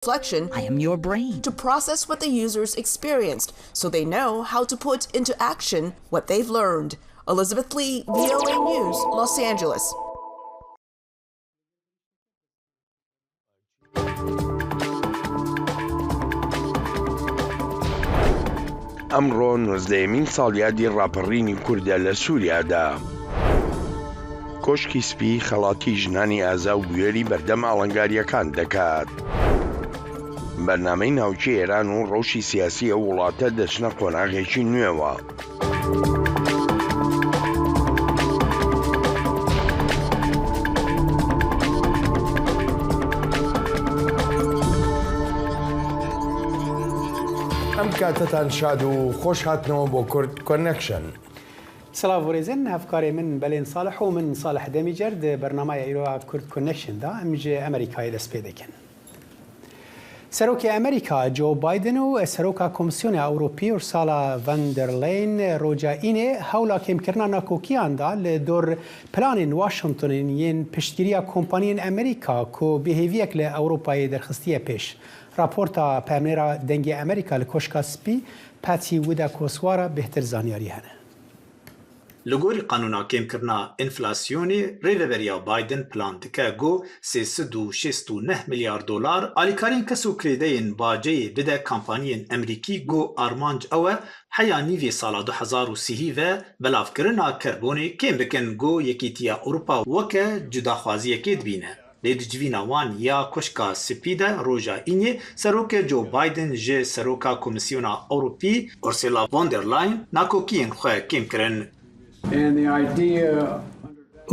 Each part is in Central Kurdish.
Reflection I am your brain. to process what the users experienced so they know how to put into action what they've learned. Elizabeth Lee, VOA News, Los Angeles. ئەمڕۆ نۆزدەیەمین ساڵیادی ڕاپەڕینی کوردە لە سووریادا. کۆشکی سپی خەڵاتی ژنانی ئازا و بوێری بەردەم ئاڵنگارییەکان دەکات. بەرنامەی ناوکی ئێران و ڕەوشی سیاسی ئەو وڵاتە دەچنە قۆناغێکی نوێوە. ئەم کاتەتان شاد و خۆش هاتنەوە بۆ کورد کۆنێکشن. سڵاڤ و رێزن هەڤکارێ من بەلێن سالح و من سالح دەمیجەر di bernameya îro a Kurd Connection de em ji Amerîkayê dest pê dikin. Serokê Amerîka Joe Biden û Seroka Komîsyona Ewropî Ursula von der Leyen roja Înê hewla kêmkirina nakokiyan da li dor planên Washingtonê yên piştgiriya kompaniyên Amerîka ku bêhêviyek li Ewropayê derxistiye pêş. Raporta peyamnêra Dengê Amerîka li Koşka Spî Patsy Widakuswara bêhtir zanyarî hene. Li gorî qanûna kêmkirina enflasyonê, rêveberiya Biden plan dike ku 369 milyar dolar alîkariyên kes û krêdeyên baceyê bide kampaniyên Emrîkî ku armanc ew e heya nîvê sala 2030 ve belavkirina kerbonê kêm bikin ku Yekîtiya Ewropa weke cudaxwaziyekê dibîne. Lê di civîna wan ya Koşka Spî de roja Înê Serokê Joe Biden ji Seroka Komîsyona Ewropî Ursula von der Leyen nakokiyên xwe kêm kirin.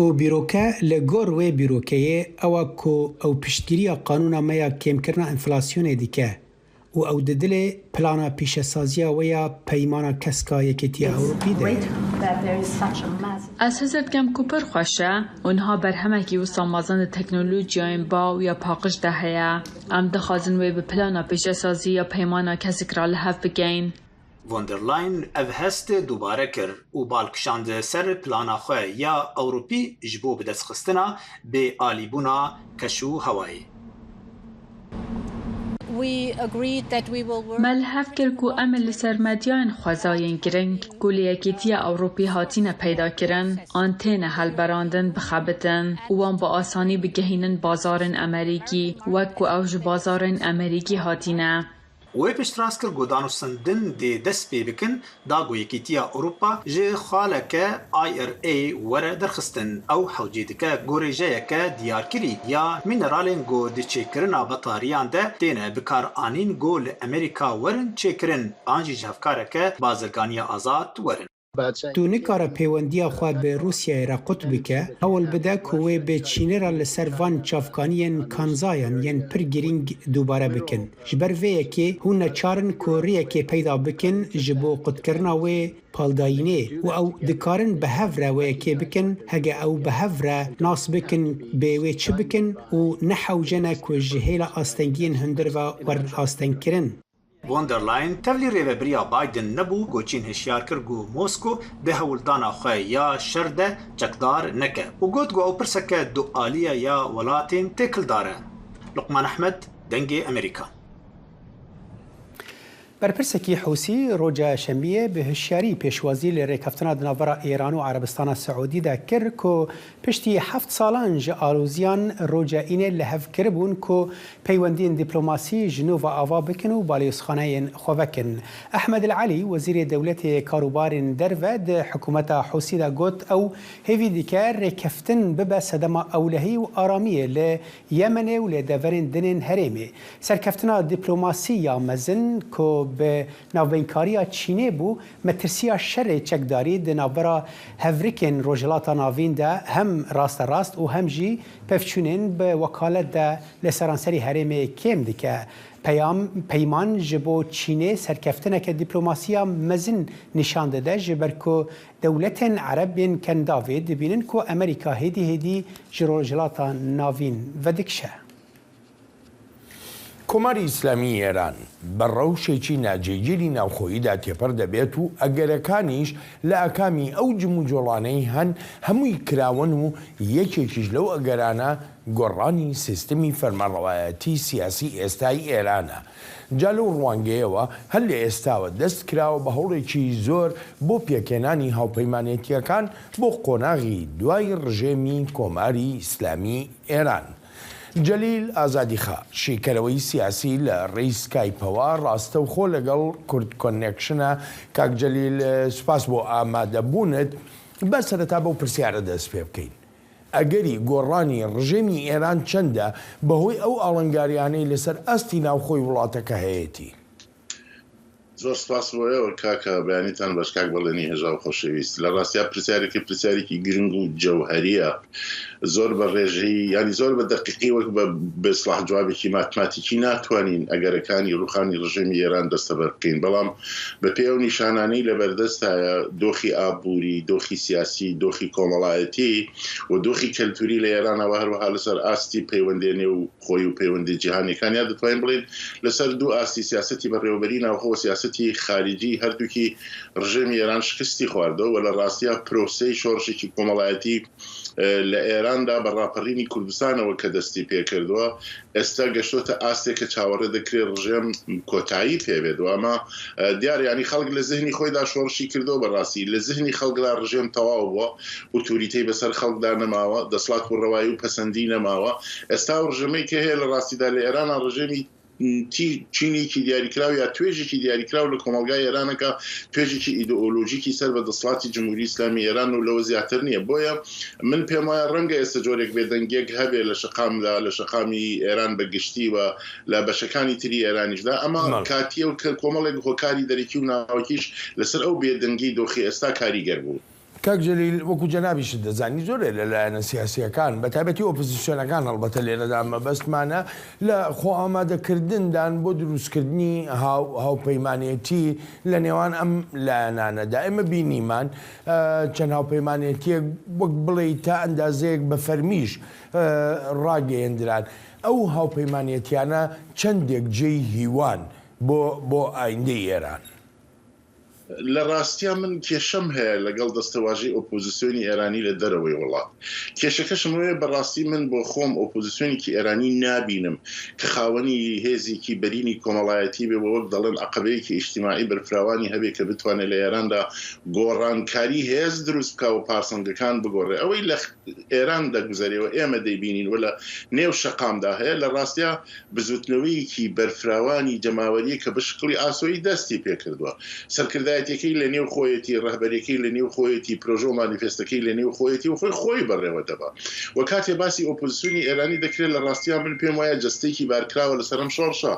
Û bîroke li gor wê bîrokeyê ew e ku ew piştgiriya qanûna me ya kêmkirina enflasyonê dike û ew di dilê plana pîşesaziya wê ya Peymana Keska Yekêtiya Ewropî de ye. Ez hizir dikim ku pir xweş e û niha berhemekî wisa mezin di teknolojiyayên baw ya paqij de heye. Em dixwazin wê bi plana pîşesazî ya Peymana Kesk re li hev bikin. Von der Leyen ev hest dubare kir û bal kişand ser plana xwe ya Ewropî ji bo bidestxistina bêalîbûna keşûhewayê. Me li hev kir ku em ê li ser medyayên xweza yên giring ku li Yekîtiya Ewropî hatine peydakirin an têne hilberandin bixebitin û wan bi asanî bigihînin bazarên Amerîkî wek ku ew ji bazarên Amerîkî hatine. Wê piştrast kir ku danûstandin dê dest pê bikin da ku Yekîtiya Ewropa ji xaleke IRA were derxistin. Ew hewcê dike ku rêjeyeke diyarkirî ya mîneralên ku di çêkirina betariyan de têne bikaranîn ku li Amerîka werin çêkirin an jî ji hevkareke bazirganiya azad werin. Tu nikare pêwendiya xwe bi Rûsyayê re qut bike, hewl bide ku wê bi Çînê re li ser van çavkaniyên kanzayan yên pir girîng dubare bikin. Ji ber vê yekê hûn neçar in ku riyekê peyda bikin ji bo qutkirina wê paldayînê û ew dikarin bi hev re wê yekê bikin hege ew bi hev re nas bikin bê wê çi bikin û ne hewce ne ku ji hêla astengiyên hundir ve werin astengkirin. Von der Leyen tevlî rêveberiya Biden nebû ku Çîn hişyar kir ku Moskow di hewldana xwe ya şer de çekdar neke û got ku ew pirseke dualî ye ya welatên têkildar e. Luqman Ehmed, Dengê Amerîka. Berpirsekî Hûsî roja Şemiyê bi hişyarî pêşwazî li rêkeftina di navbera Îran û Erebistana Siûdî de kir ku piştî heft salan ji aloziyan roja Înê li hev kiribûn ku peywendiyên dîplomasî ji nû ve ava bikin û baliyozxaneyên xwe vekin. Ehmed El Elî, Wezîrê Dewletê yê Karûbarên Derve di hikûmeta Hûsî de got ew hêvî dike rêkeftin bibe sedema ewlehî û aramiyê li Yemenê û li deverên din ên herêmê. Serkeftina dîplomasî ya mezin ku bi navbeynkariya Çînê bû, metirsiya şerê çekdarî di navbera hevrikên Rojhilata Navîn de hem rasterast û hem jî pevçûnên bi wekalet de li seranserî herêmê kêm dike. Peyam, peyman ji bo Çînê serkeftineke dîplomasiya mezin nîşan dide ji ber ku dewletên Ereb yên Kendavê dibînin ku Amerîka hêdî hêdî ji Rojhilata Navîn vedikişe. کۆماری ئیسلامیی ئێران بە ڕەوشێکی ناجێگیری ناوخۆییدا تێپەر دەبێت و ئەگەرەکانیش لە ئاکامی ئەو جموجۆڵانەی هەن هەمووی کراوەن و یەکێکیش لەو ئەگەرانە گۆڕانی سیستمی فەرمانڕەوایەتی سیاسی ئێستای ئێرانە. جا لەو ڕوانگەیەوە هەر لە ئێستاوە دەست کراوە بە هەوڵێکی زۆر بۆ پێکهێنانی هاوپەیمانێتییەکان بۆ قۆناغی دوای ڕژێمی کۆماری ئیسلامی ئێران. جەلیل ئازادیخا، شیکەرەوەی سیاسی لە ڕێی سکایپەوە ڕاستەوخۆ لەگەڵ کوردکۆنێکشنە. کاک جەلیل سوپاس بۆ ئامادەبوونت. با سەرەتا بەو پرسیارە دەست پێ بکەین. ئەگەری گۆڕانی ڕژێمی ئێران چەندە بەهۆی ئەو ئاڵنگاریانەی لەسەر ئاستی ناوخۆی وڵاتەکە هەیەتی؟ زۆر سپاس بۆ ئێوە کاکە، بەیانیتان باش کاک بەڵێنی هێژا و خۆشەویست. لە ڕاستیا پرسیارەکەی پرسیارێکی گرنگ و جەوهەرییە. زۆر بە ڕێژەیی یانی زۆر بە دەقیقی وەک بە بە ئیسڵاح جوابێکی ماتماتیکی ناتوانین ئەگەرەکانی ڕووخانی ڕژێمی ئێران دەستەبەر بکەین بەڵام بە پێی ئەو نیشانانەی لە بەردەستایە دۆخی ئابووری، دۆخی سیاسی، دۆخی کۆمەڵایەتی و دۆخی کەلتووری لە ئێرانە و هەروەها لەسەر ئاستی پەیوەندیە نێو خۆی و پەیوەندی جیهانیەکان یا دەتوانین بڵێین لەسەر دوو ئاستی سیاسەتی بەڕێوەبەری ناوخۆ و سیاسەتی خاریجی هەردووکی ڕژێمی ئێران شکستی خواردوە و لە ڕاستیا پرۆسەی شۆڕشێکی کۆمەڵایەتی لە ئێراندا بە ڕاپەڕینی کوردستانەوە کە دەستی پێکردوە ئێستا گەشتۆتە ئاستێک کە چاوەڕێ دەکرێت ڕژێم کۆتایی پێبێت و ئەمە دیارە یانی خەڵک لە زهنی خۆیدا شۆڕشی کردەوە بەڕاستی لە زهنی خەڵکدا ڕژێم تەواو بووە ئوتوریتەی بەسەر خەڵکدا نەماوە دەسڵات و ڕەوایی و پەسەندی نەماوە ئێستا ئەو ڕژێمەی کە هەیە لە ڕاستیدا لە ئێرانا ڕژێمی چینێکی دیاریکراو یا توێژێکی دیاریکراو لە کۆمەڵگای ئێرانە کە توێژێکی ئیدئۆلۆژیکی سەر بە دەسڵاتی جمهوری ئیسلامی ئێران و لەوە زیاتر نییە بۆیە من پێم وایە ڕەنگە ئێستا جۆرێک بێدەنگیەک هەبێ لە شەقامدا لە شەقامی ئێران بە گشتی و لە بەشەکانی تری ئێرانیشدا ئەمە کاتیە و کە کۆمەڵێک هۆکاری دەرەکی و ناوەکیش لەسەر ئەو بێدەنگی دۆخی ئێستا کاریگەر بوو. کاک جەلیل، وەکو جەنابیشت دەزانی زۆرێ لە لایەنە سیاسییەکان، بە تایبەتی ئۆپزسیۆنەکان هەڵبەتە لێرەدا مەبەستمانە، لە خۆئامادەکردندان بۆ دروستکردنی هاوپەیمانێتی لە نێوان ئەم لایەنانەدا. ئێمە بینیمان چەند هاوپەیمانێتییەک وەک بڵێی تا ئەندازەیەک بە فەرمیش ڕاگەیەندران. ئەو هاوپەیمانێتیانە چەندێک جێی هیوان بۆ بۆ ئایندەی ئێران؟ لە ڕاستیا من کێشەم هەیە لەگەڵ دەستەواژەی ئۆپۆزیسیۆنی ئێرانی لە دەرەوەی وڵات. کێشەکەشم ئەوەیە بە ڕاستی من بۆ خۆم ئۆپۆزیسیۆنێکی ئێرانی نابینم کە خاوەنی هێزێکی بەرینی کۆمەڵایەتی بێ و وەک دەڵێن عەقەبەیەکی ئیجتیماعی بەرفراوانی هەبێ کە بتوانێ لە ئێراندا گۆڕانکاری هێز دروست بکا و پارسەنگەکان بگۆڕێ. ئەوەی لە ئێران دەگوزەرێ و ئێمە دەیبینین و لە نێو شەقامدا هەیە لە ڕاستیا بزوتنەوەیەکی بەرفراوانی جەماوەریە کە بە شکڵی ئاسۆیی دەستی پێکردوە. سەرکردایەتیەکەی لە نێو خۆیەتی، ڕەهبەریەکەی لە نێو خۆیەتی، پرۆژە و مانیفێستەکەی لە نێو خۆیەتی و خۆی خۆی بەڕێوە دەبا. وە کاتێ باسی ئۆپۆزسیۆنی ئێرانی دەکرێت لە ڕاستیا من پێم وایە جەستەیەکی بارکراوە لەسەر ئەم شۆڕشە.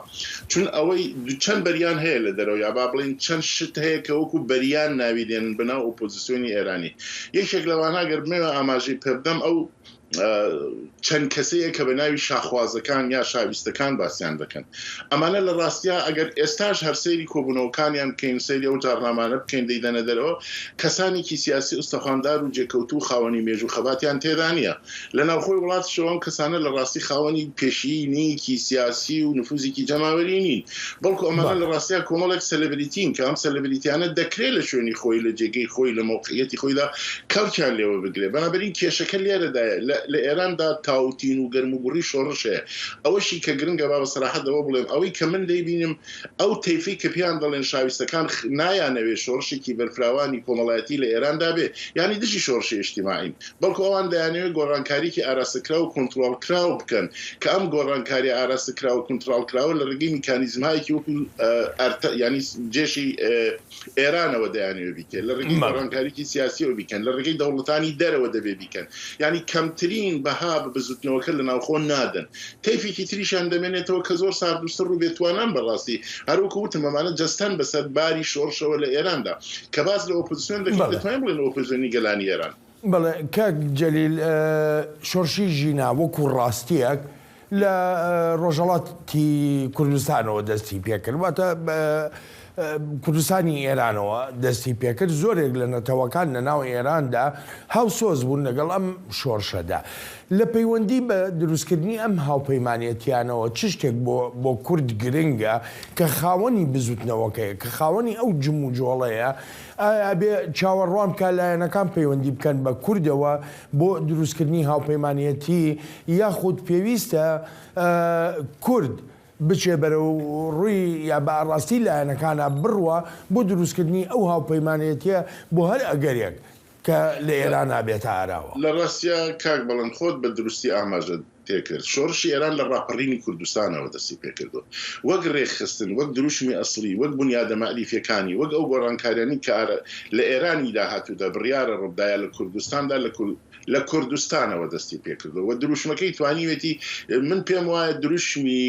چون ئەوەی چەند بەریان هەیە لە دەرەوە یا با بڵێین چەند شت هەیە کە وەکو بەریان ناوی دێنن بە ناو ئۆپۆزسیۆنی ئێرانی. یەکێک لەوانە گەر بمەوێ ئاماژەی پێبدەم ئەو چەند کەسەیە کە بە ناوی شاخوازەکان یا شاویستەکان باسیان دەکەن. ئەمانە لە ڕاستیا ئەگەر ئێستاش هەر سەیری کۆبوونەوەکانیان بکەین، سەیری ئەو جاڕنامانە بکەین دەیدەنە دەرەوە، کەسانێکی سیاسی ئوستەخواندار و جێکەوتوو و خاوەنی مێژوو خەباتیان تێدا نییە. لە ناوخۆی وڵاتیشەوە ئەم کەسانە لە ڕاستی خاوەنی پێشینەیەکی سیاسی و نفوزێکی جەماوەری نین. بەڵکو ئەمانە لە ڕاستیا کۆمەڵێک سەلەبریتین کە ئەم سەلەبریتیانە دەکرێ لە شوێنی خۆی، لە جێگەی خۆی، لە مەوقعیەتی خۆیدا کەڵکیان لێوە بگرێ. بەنابەرین کێشەکە لێرەدایە. لە لە ئێراندا تاوتین و گەرموگوڕی شۆڕش هەیە. ئەوەشی کە گرنگە با بە سەراحەت ئەوە بڵێم ئەوەی کە من دەیبینم ئەو تەیفەی کە پێیان دەڵێن شاویستەکان نایانەوێ شۆڕشێکی بەرفراوانی کۆمەڵایەتی لە ئێراندا بێ، یانی دژی شۆڕشی ئیجتیماعین. بەڵکو ئەوان دەیانەوێت گۆڕانکاریی ئاراستەکراو و کۆنتڕۆڵکراو بکەن، کە ئەم گۆڕانکارییە ئاراستەکراو و کونتڕاڵکراوە لە ڕێگەی میکانیزمهایەکی وەکو ئەرتە یانی جێشی ئێرانەوە دەیانەوێت بیکەن، لە ڕێگەی گۆڕانکاریی سیاسییەوە بیکەن، لە ڕێگەی دەوڵەتانی دەرەوە دەبێت بیکەن. یانی کەمترین بەها بە بزوتنەوەکە لە ناوخۆ نادەن. تەیفێکی تریشیان دەمێنێتەوە کە زۆر ساردوسڕ و بێتوانان بەڕاستی. هەروەکو وتم ئەمانە جەستەن بەسەر باری شۆڕشەوە لە ئێراندا. کە باس لە ئۆپۆزسیۆن دەکەین دەتوانین بڵێین ئۆپۆزیۆنی گەلانی ئێران. بەڵێ کاک جەلیل شۆڕشی ژینا وەکوو ڕاستییەک لە ڕۆژهەڵاتی کوردستانەوە دەستی پێکرد واتە. کوردستانی ئێرانەوە دەستی پێکرد، زۆرێک لە نەتەوەکان لە ناو ئێراندا هاوسۆز بوون لەگەڵ ئەم شۆرشەدا. لە پەیوەندی بە دروستکردنی ئەم هاوپەیمانێتیانەوە چ شتێک بۆ بۆ کورد گرنگە کە خاوەنی بزوتنەوەکەیە، کە خاوەنی ئەو جموجۆڵەیە، ئایا ئەبێ چاوەڕوان بکا لایەنەکان پەیوەندی بکەن بە کوردەوە بۆ دروستکردنی هاوپەیمانێتی یاخود پێویستە کورد بچێ بەرەو ڕووی یا بە ئاڕاستی لایەنەکانا بڕوا بۆ دروستکردنی ئەو هاوپەیمانێتیە بۆ هەر ئەگەرێک کە لە ئێرانا بێتە ئاراوە. لە ڕاستیا کاک بەڵێن خۆت بە دروستی ئاماژەت پێکرد شۆڕشی ئێران لە ڕاپەڕینی کوردستانەوە دەستی پێکردوە وەک ڕێکخستن وەک دروشمی ئەسڵی وەک بونیادە مەعریفیەکانی وەک ئەو گۆڕانکاریانەی کە لە ئێرانی داهاتوودا بڕیارە ڕوبدایە لە کوردستاندا لە لە کوردستانەوە دەستی پێکردووە و دروشمەکەی توانیوێتی، من پێم وایە دروشمی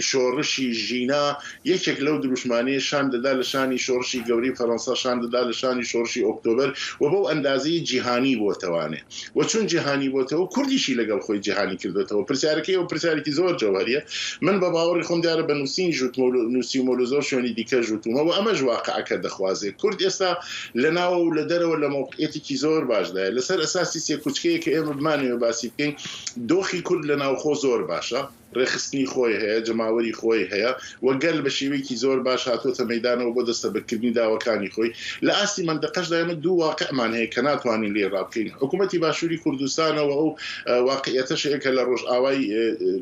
شۆڕشی ژینا یەکێک لەو دروشمانەیە شان دەدا لە شانی شۆڕشی گەورەی فەرەنسا، شان دەدا لە شانی شۆڕشی ئۆکتۆبەر و بەو ئەندازەی جیهانی بۆتەوانێ و چون جیهانی بۆتەوە کوردیشی لەگەڵ خۆی جیهانی کردۆتەوە. پرسیارەکەی ئەو پرسیارێکی زۆر جەوهەریە. من بە باوەڕی خۆم دیارە بە نووسینیش وتمە و نووسیومە و لە زۆر شوێنی دیکەش وتومە و ئەمەش واقعەکە دەخوازێ. کورد ئێستا لە ناوە و لە دەرەوە لە مەوقعیەتێکی زۆر باشدایە. لەسەر ئەساسی سێکوچکەیەک کە ئێمە بمانەوێ باسی بکەین، دۆخی کورد لە ناوخۆ زۆر باشە، ڕێکخستنی خۆی هەیە، جەماوەری خۆی هەیە و گەل بە شێوەیەکی زۆر باش هاتووەتە مەیدانەوە بۆ دەستەبەرکردنی داواکانی خۆی. لە ئاستی مەنتەقەشدا ئێمە دوو واقعمان هەیە کە ناتوانین لێی ڕابکەین، حکوومەتی باشووری کوردستانە و ئەو واقعیەتەش هەیە کە لە ڕۆژئاوای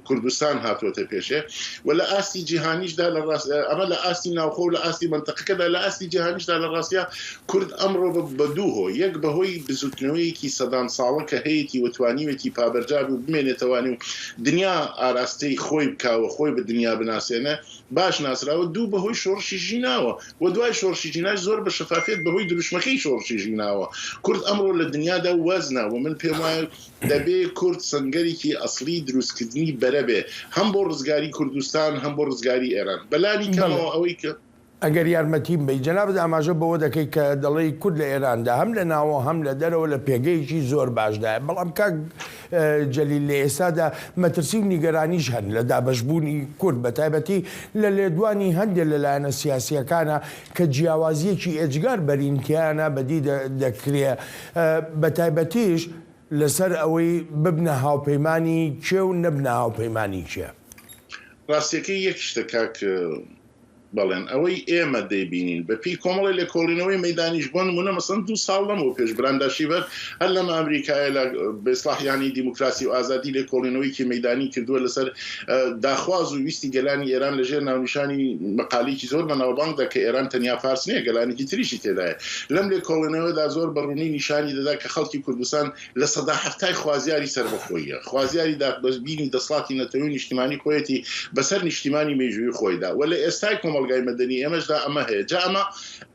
کوردستان هاتووەتە پێشێ. و لە ئاستی جیهانیشدا لە ڕاست ئەمە لە ئاستی ناوخۆ و لە ئاستی مەنتەقەکەدا لە ئاستی جیهانیشدا لە ڕاستیا کورد ئەمڕۆ بە بە دوو هۆ یەک بە هۆی بزوتنەوەیەکی سەدان ساڵە کە هەیەتی و توانیوێتی پابەرجا بێ و بمێنێتەوانی و دنیا ئاراستەی خۆی بکا و خۆی بە دنیا بناسێنێ باش ناسراوە دوو بە هۆی شۆڕشی ژیناوە و دوای شۆڕشی ژیناش زۆر بە شەفافیەت بە هۆی دروشمەکەی شۆڕشی ژیناوە کورد ئەمڕۆ لە دنیادا وەزنە و من پێم وایە دەبێ کورد سەنگەرێکی ئەسڵی دروستکردنی بەرە بێ هەم بۆ ڕزگاری کوردستان هەم بۆ ڕزگاری ئێران بەلانی بەڵێ. کەمەوە ئەوەی کە. ئەگەر یارمەتیم بەی جەنابت ئاماژە بەوە دەکەی کە دەڵێی کورد لە ئێراندا هەم لە ناوەوە هەم لە دەرەوە لە پێگەیەکی زۆر باشدایە بەڵام کاک جەلیل لە ئێستادا مەترسی و نیگەرانیش هەن لە دابەشبوونی کورد بە تایبەتی لە لێدوانی هەندێ لە لایەنە سیاسییەکانە کە جیاوازییەکی ئێجگار بەرین تیایانا بەدی دەکرێ بە تایبەتیش لەسەر ئەوەی ببنە هاوپەیمانی کێ و نەبنە هاوپەیمانی کێ؟ ڕاستیەکەی یەک شتە کاک بەڵێن، ئەوەی ئێمە دەیبینین بە پێی کۆمەڵی لێکۆڵینەوەی مەیدانیش بۆ نموونە مەسەلەن دوو ساڵ لەمەو پێش براندا شیڤەر هەر لەم ئەمریکایە لە بە ئیسڵاح یانی دیموکراسی و ئازادی لێکۆڵینەوەیەکی مەیدانی کردووە لەسەر داخواز و ویستی گەلانی ئێران لە ژێر ناونیشانی مەقالەیەکی زۆر بەناوبانگدا کە ئێران تەنیا فارس نییە گەلانێکی تریشی تێدایە لەم لێکۆڵینەوەدا زۆر بە ڕوونی نیشانی دەدا کە خەڵکی کوردستان لە سەدا حەفتای خوازیاری سەربەخۆییە، خوازیاری دابەشبینی دەسڵاتی نەتەوەی و نیشتیمانی خۆیەتی بەسەر نیشتیمانی مێژوویی خۆیدا و لە ئێستای کۆمەڵگای مەدەنی ئێمەشدا ئەمە هەیە. جا ئەمە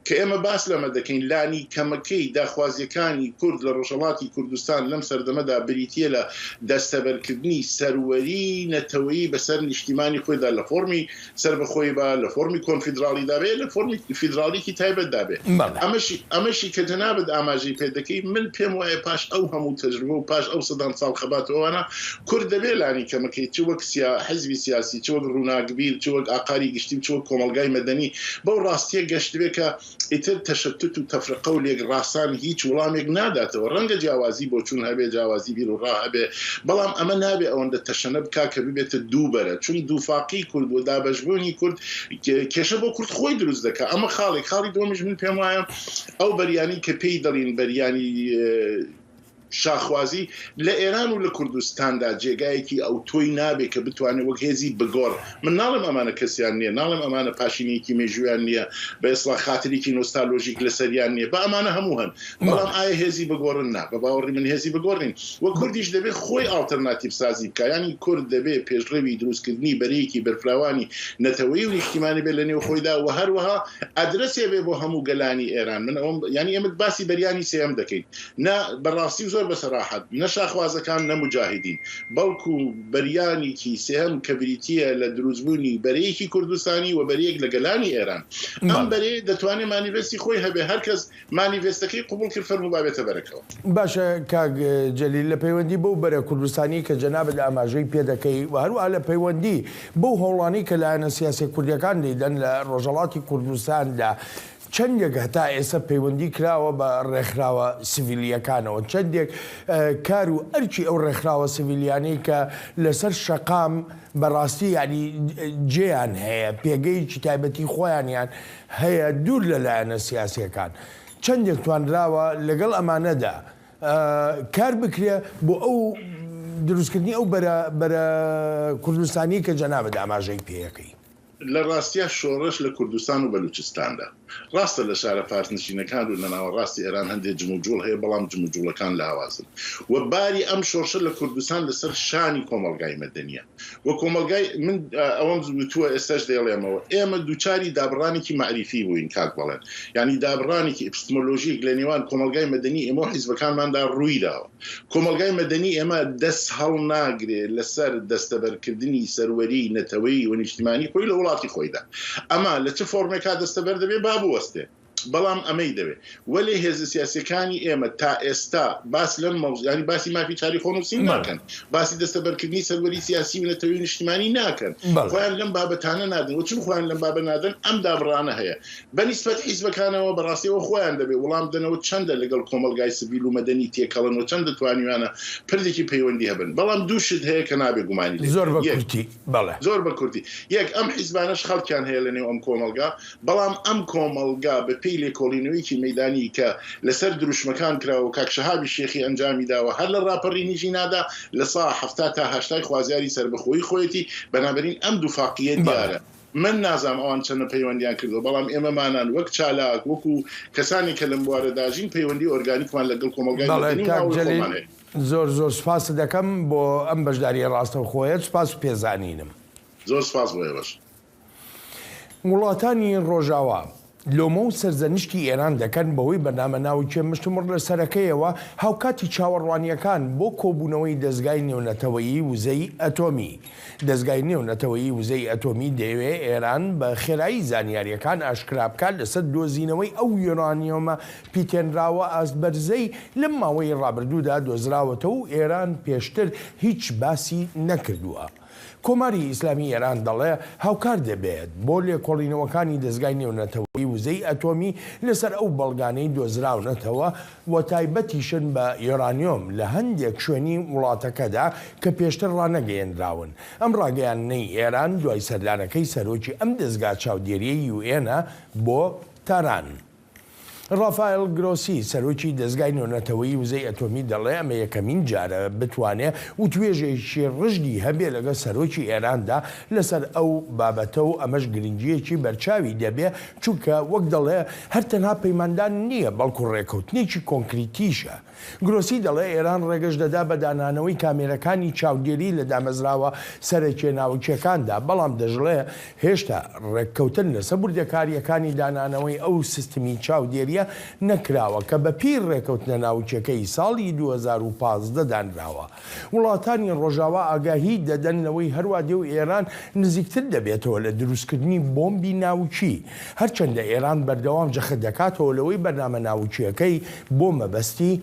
کە ئێمە باس لەمە دەکەین لانیکەمەکەی داخوازییەکانی کورد لە ڕۆژهەڵاتی کوردستان لەم سەردەمەدا بریتییە لە دەستەبەرکردنی سەروەریی نەتەوەیی بەسەر نیشتیمانی خۆیدا لە فۆرمی سەربەخۆیی با لە فۆرمی کۆنفیدراڵیدا بێ لە فۆرمی فیدراڵیکی تایبەتدا بێ. ئەمەشی ئەمەشی کە جەنابت ئاماژەی پێ دەکەی من پێم وایە پاش ئەو هەموو تەجروبە و پاش ئەو سەدان ساڵ خەبات و ئەوانە کورد دەبێ لانی کەمەکەی چ وەک سیا حزبی سیاسی چ وەک ڕووناکبیر چ وەک ئاقاری گشتی و چ وەک کۆمەڵگای مەدەنی بەو ڕاستییە گەشتبێ کە ئیتر تەشەتوت و تەفرقە و لێکڕاسان هیچ وڵامێک ناداتەوە. ڕەنگە جیاوازی بۆچوون هەبێ، جیاوازی بیروڕا هەبێ، بەڵام ئەمە نابێ ئەوەندە تەشەنە بکا کە ببێتە دوو بەرە. چون دووفاقیی کورد و دابەشبوونی کورد کێشە بۆ کورد خۆی دروست دەکا. ئەمە خاڵێک. خاڵی دووەمیش من پێم وایە ئەو بەریانەی کە پێی دەڵین بەریانی شاخوازی لە ئێران و لە کوردستاندا جێگایەکی ئەوتۆی نابێ کە بتوانێ وەک هێزی بگۆڕ، من ناڵێم ئەمانە کەسیان نییە، ناڵێم ئەمانە پاشینەیەکی مێژوویان نییە، بە ئێسڵا خاترێکی نۆستالۆژیک لەسەریان نییە، با ئەمانە هەموو هەن، بەڵام ئایا هێزی بگۆڕن؟ نا، بە باوەڕی من هێزی بگۆڕ نین و کوردیش دەبێ خۆی ئاڵتەرناتیڤ سازی بکا، یانی کورد دەبێ پێشڕەوی دروستکردنی بەرەیەکی بەرفراوانی نەتەوەیی و نیشتیمانی بێ لە نێو خۆیدا و هەروەها ئەدرەسێ بێ بۆ هەموو گەلانی ئێران، من ئەوەم یانی ئێمە باسی بەریانی سێیەم دەکەین. نا بەڕاستی و زۆر. زۆر بە سەراحەت نە شاخوازەکان نە موجاهیدین بەڵکو بەریانێکی سێهەم کە بریتییە لە دروستبوونی بەرەیەکی کوردستانی و بەرەیەک لە گەلانی ئێران. ئەم بەرەیە دەتوانێ مانیڤێستی خۆی هەبێ، هەر کەس مانیڤێستەکەی قبوڵ کرد فەرموو با بێتە بەرەکەوە. باشە کاک جەلیل لە پەیوەندی بەو بەرە کوردستانیەی کە جەنابت ئاماژەی پێ دەکەی و هەروەها لە پەیوەندی بەو هەوڵانەی کە لایەنە سیاسیە کوردیەکان دەیدەن لە ڕۆژهەڵاتی کوردستاندا چەندێک هەتا ئێستا پەیوەندی کراوە بە ڕێکخراوە سڤیلییەکانەوە؟ چەندێک کار و ئەرکی ئەو ڕێکخراوە سڤیلیانەی کە لەسەر شەقام بە ڕاستی یانی جێیان هەیە، پێگەیەکی تایبەتی خۆیانیان هەیە دوور لە لایەنە سیاسییەکان، چەندێک توانراوە لەگەڵ ئەمانەدا کار بکرێ بۆ ئەو دروستکردنی ئەو بەرە بەرە کوردستانیەی کە جەنابت ئاماژەی پێیەکەی؟ لە ڕاستیا شۆڕش لە کوردستان و بەلوچستاندا. ڕاستە لە شارە فارسنشینەکان و لە ناوەڕاستی ئێران هەندێ جموجوڵ هەیە بەڵام جموجوڵەکان لاوازن و باری ئەم شۆڕشە لە کوردستان لەسەر شانی کۆمەڵگای مەدەنیە و کۆمەڵگای من ئەوەم وتووە ئێستاش دەیڵێمەوە ئێمە دووچاری دابڕانێکی مەعریفی بووین کاک بەڵێن یانی دابڕانێکی ئپستمۆلۆژیک لە نێوان کۆمەڵگای مەدەنی ئێمە و حیزبەکانماندا ڕوویداوە. کۆمەڵگای مەدەنی ئێمە دەست هەڵناگرێ لەسەر دەستەبەرکردنی سەروەریی نەتەوەیی و نیشتیمانی خۆی لە وڵاتی خۆیدا. ئەمە لە چ فۆرمێکا دەستەبەر دەبێ با بوەستێ، بەڵام ئەمەی دەوێ. وەلێ هێزە سیاسییەکانی ئێمە تا ئێستا باس لەم مەوزوع، یانی باسی مافی چاری خۆنووسین ناکەن، باسی دەستەبەرکردنی سەروەری سیاسی و نەتەوەیی و نیشتیمانی ناکەن، خۆیان لەم بابەتانە نادەن و چون خۆیان لەم بابە نادەن ئەم دابڕانە هەیە. بە نیسبەت حیزبەکانەوە بەڕاستی ئەوە خۆیان دەبێ وڵام بدەنەوە چەندە لەگەڵ کۆمەڵگای سڤیل و مەدەنی تێکەڵن و چەندە توانیویانە پردێکی پەیوەندی هەبن. بەڵام دوو شت هەیە کە نابێ گومانی لێ زۆر بکەین. بە یەک، کورتی، بەڵێ. زۆر بە کورتی. یەک، ئەم حیزبانەش خەڵکیان هەیە لە نێو ئەم کۆمەڵگا، بەڵام ئەم کۆمەڵگا بە پێی لێکۆڵینەوەیەکی مەیدانی کە لە سەر دروشمەکان کراوە و کاک شەهابی شێخی ئەنجامی داوە هەر لە ڕاپەڕینی ژینادا لە سا 70 تا هەشتای خوازیاری سەربەخۆیی خۆیەتی، بەنابەرین ئەم دووفاقییە بەڵێ. دیارە. من نازانم ئەوان چەنە پەیوەندیان کردوە بەڵام ئێمەمانان وەک چالاک وەکو کەسانێک کە لەم بوارەدا ژین پەیوەندی ئۆرگانیکمان لەگەڵ کۆمەڵگای بەڵێ مەدەنی و کاک ناوەوەی جەلیل خۆمان هەیە. زۆر زۆر سوپاست دەکەم بۆ ئەم بەشداریە ڕاستەوخۆیەت سوپاس و پێزانینم. زۆر سوپاس بۆ ئێوەش. وڵاتانی ڕۆژاوا لۆمە و سەرزەنشتی ئێران دەکەن بەهۆی بەرنامە ناوکیە مشتومڕ لەسەرەکەیەوە، هاوکاتی چاوەڕوانییەکان بۆ کۆبوونەوەی دەزگای نێونەتەوەیی وزەی ئەتۆمی. دەزگای نێونەتەوەیی وزەی ئەتۆمی دەیەوێ ئێران بە خێرایی زانیارییەکان ئاشکرا بکات لەسەر دۆزینەوەی ئەو یۆرانیۆمە پیتێنراوە ئاست بەرزەی لەم ماوەی ڕابردوودا دۆزراوەتەوە و ئێران پێشتر هیچ باسی نەکردووە. کۆماری ئیسلامی ئێران دەڵێ هاوکار دەبێت بۆ لێکۆڵینەوەکانی دەزگای نێونەتەوەیی وزەی ئەتۆمی لەسەر ئەو بەڵگانەی دۆزراونەتەوە و تایبەتیشن بە یۆرانیۆم لە هەندێک شوێنی وڵاتەکەدا کە پێشتر ڕانەگەیەنراون. ئەم ڕاگەیاندنەی ئێران دوای سەردانەکەی سەرۆکی ئەم دەزگا چاودێریەی یوئێنە بۆ تاران. ڕافائێل گرۆسی، سەرۆکی دەزگای نێونەتەوەیی وزەی ئەتۆمی دەڵێ ئەمە یەکەمین جارە بتوانێ وتوێژێکی ڕژدی هەبێ لەگەڵ سەرۆکی ئێراندا لەسەر ئەو بابەتە و ئەمەش گرنگییەکی بەرچاوی دەبێ چونکە وەک دەڵێ هەر تەنها پەیماندان نییە بەڵکو ڕێکەوتنێکی کۆنکریتیشە. گرۆسی دەڵێ ئێران ڕێگەش دەدا بە دانانەوەی کامێرەکانی چاودێری لە دامەزراوە سەرەکیە ناوکیەکاندا، بەڵام دەشڵێ هێشتا ڕێککەوتن لەسەر وردەکارییەکانی دانانەوەی ئەو سیستمی چاودێریە نەکراوە کە بە پێی ڕێکەوتنە ناوکیەکەی ساڵی 2015 دانراوە. وڵاتانی ڕۆژاوا ئاگاهی دەدەن لەوەی هەروا دێ و ئێران نزیکتر دەبێتەوە لە دروستکردنی بۆمبی ناوکی، هەرچەندە ئێران بەردەوام جەخت دەکاتەوە لەوەی بەرنامە ناوکییەکەی بۆ مەبەستی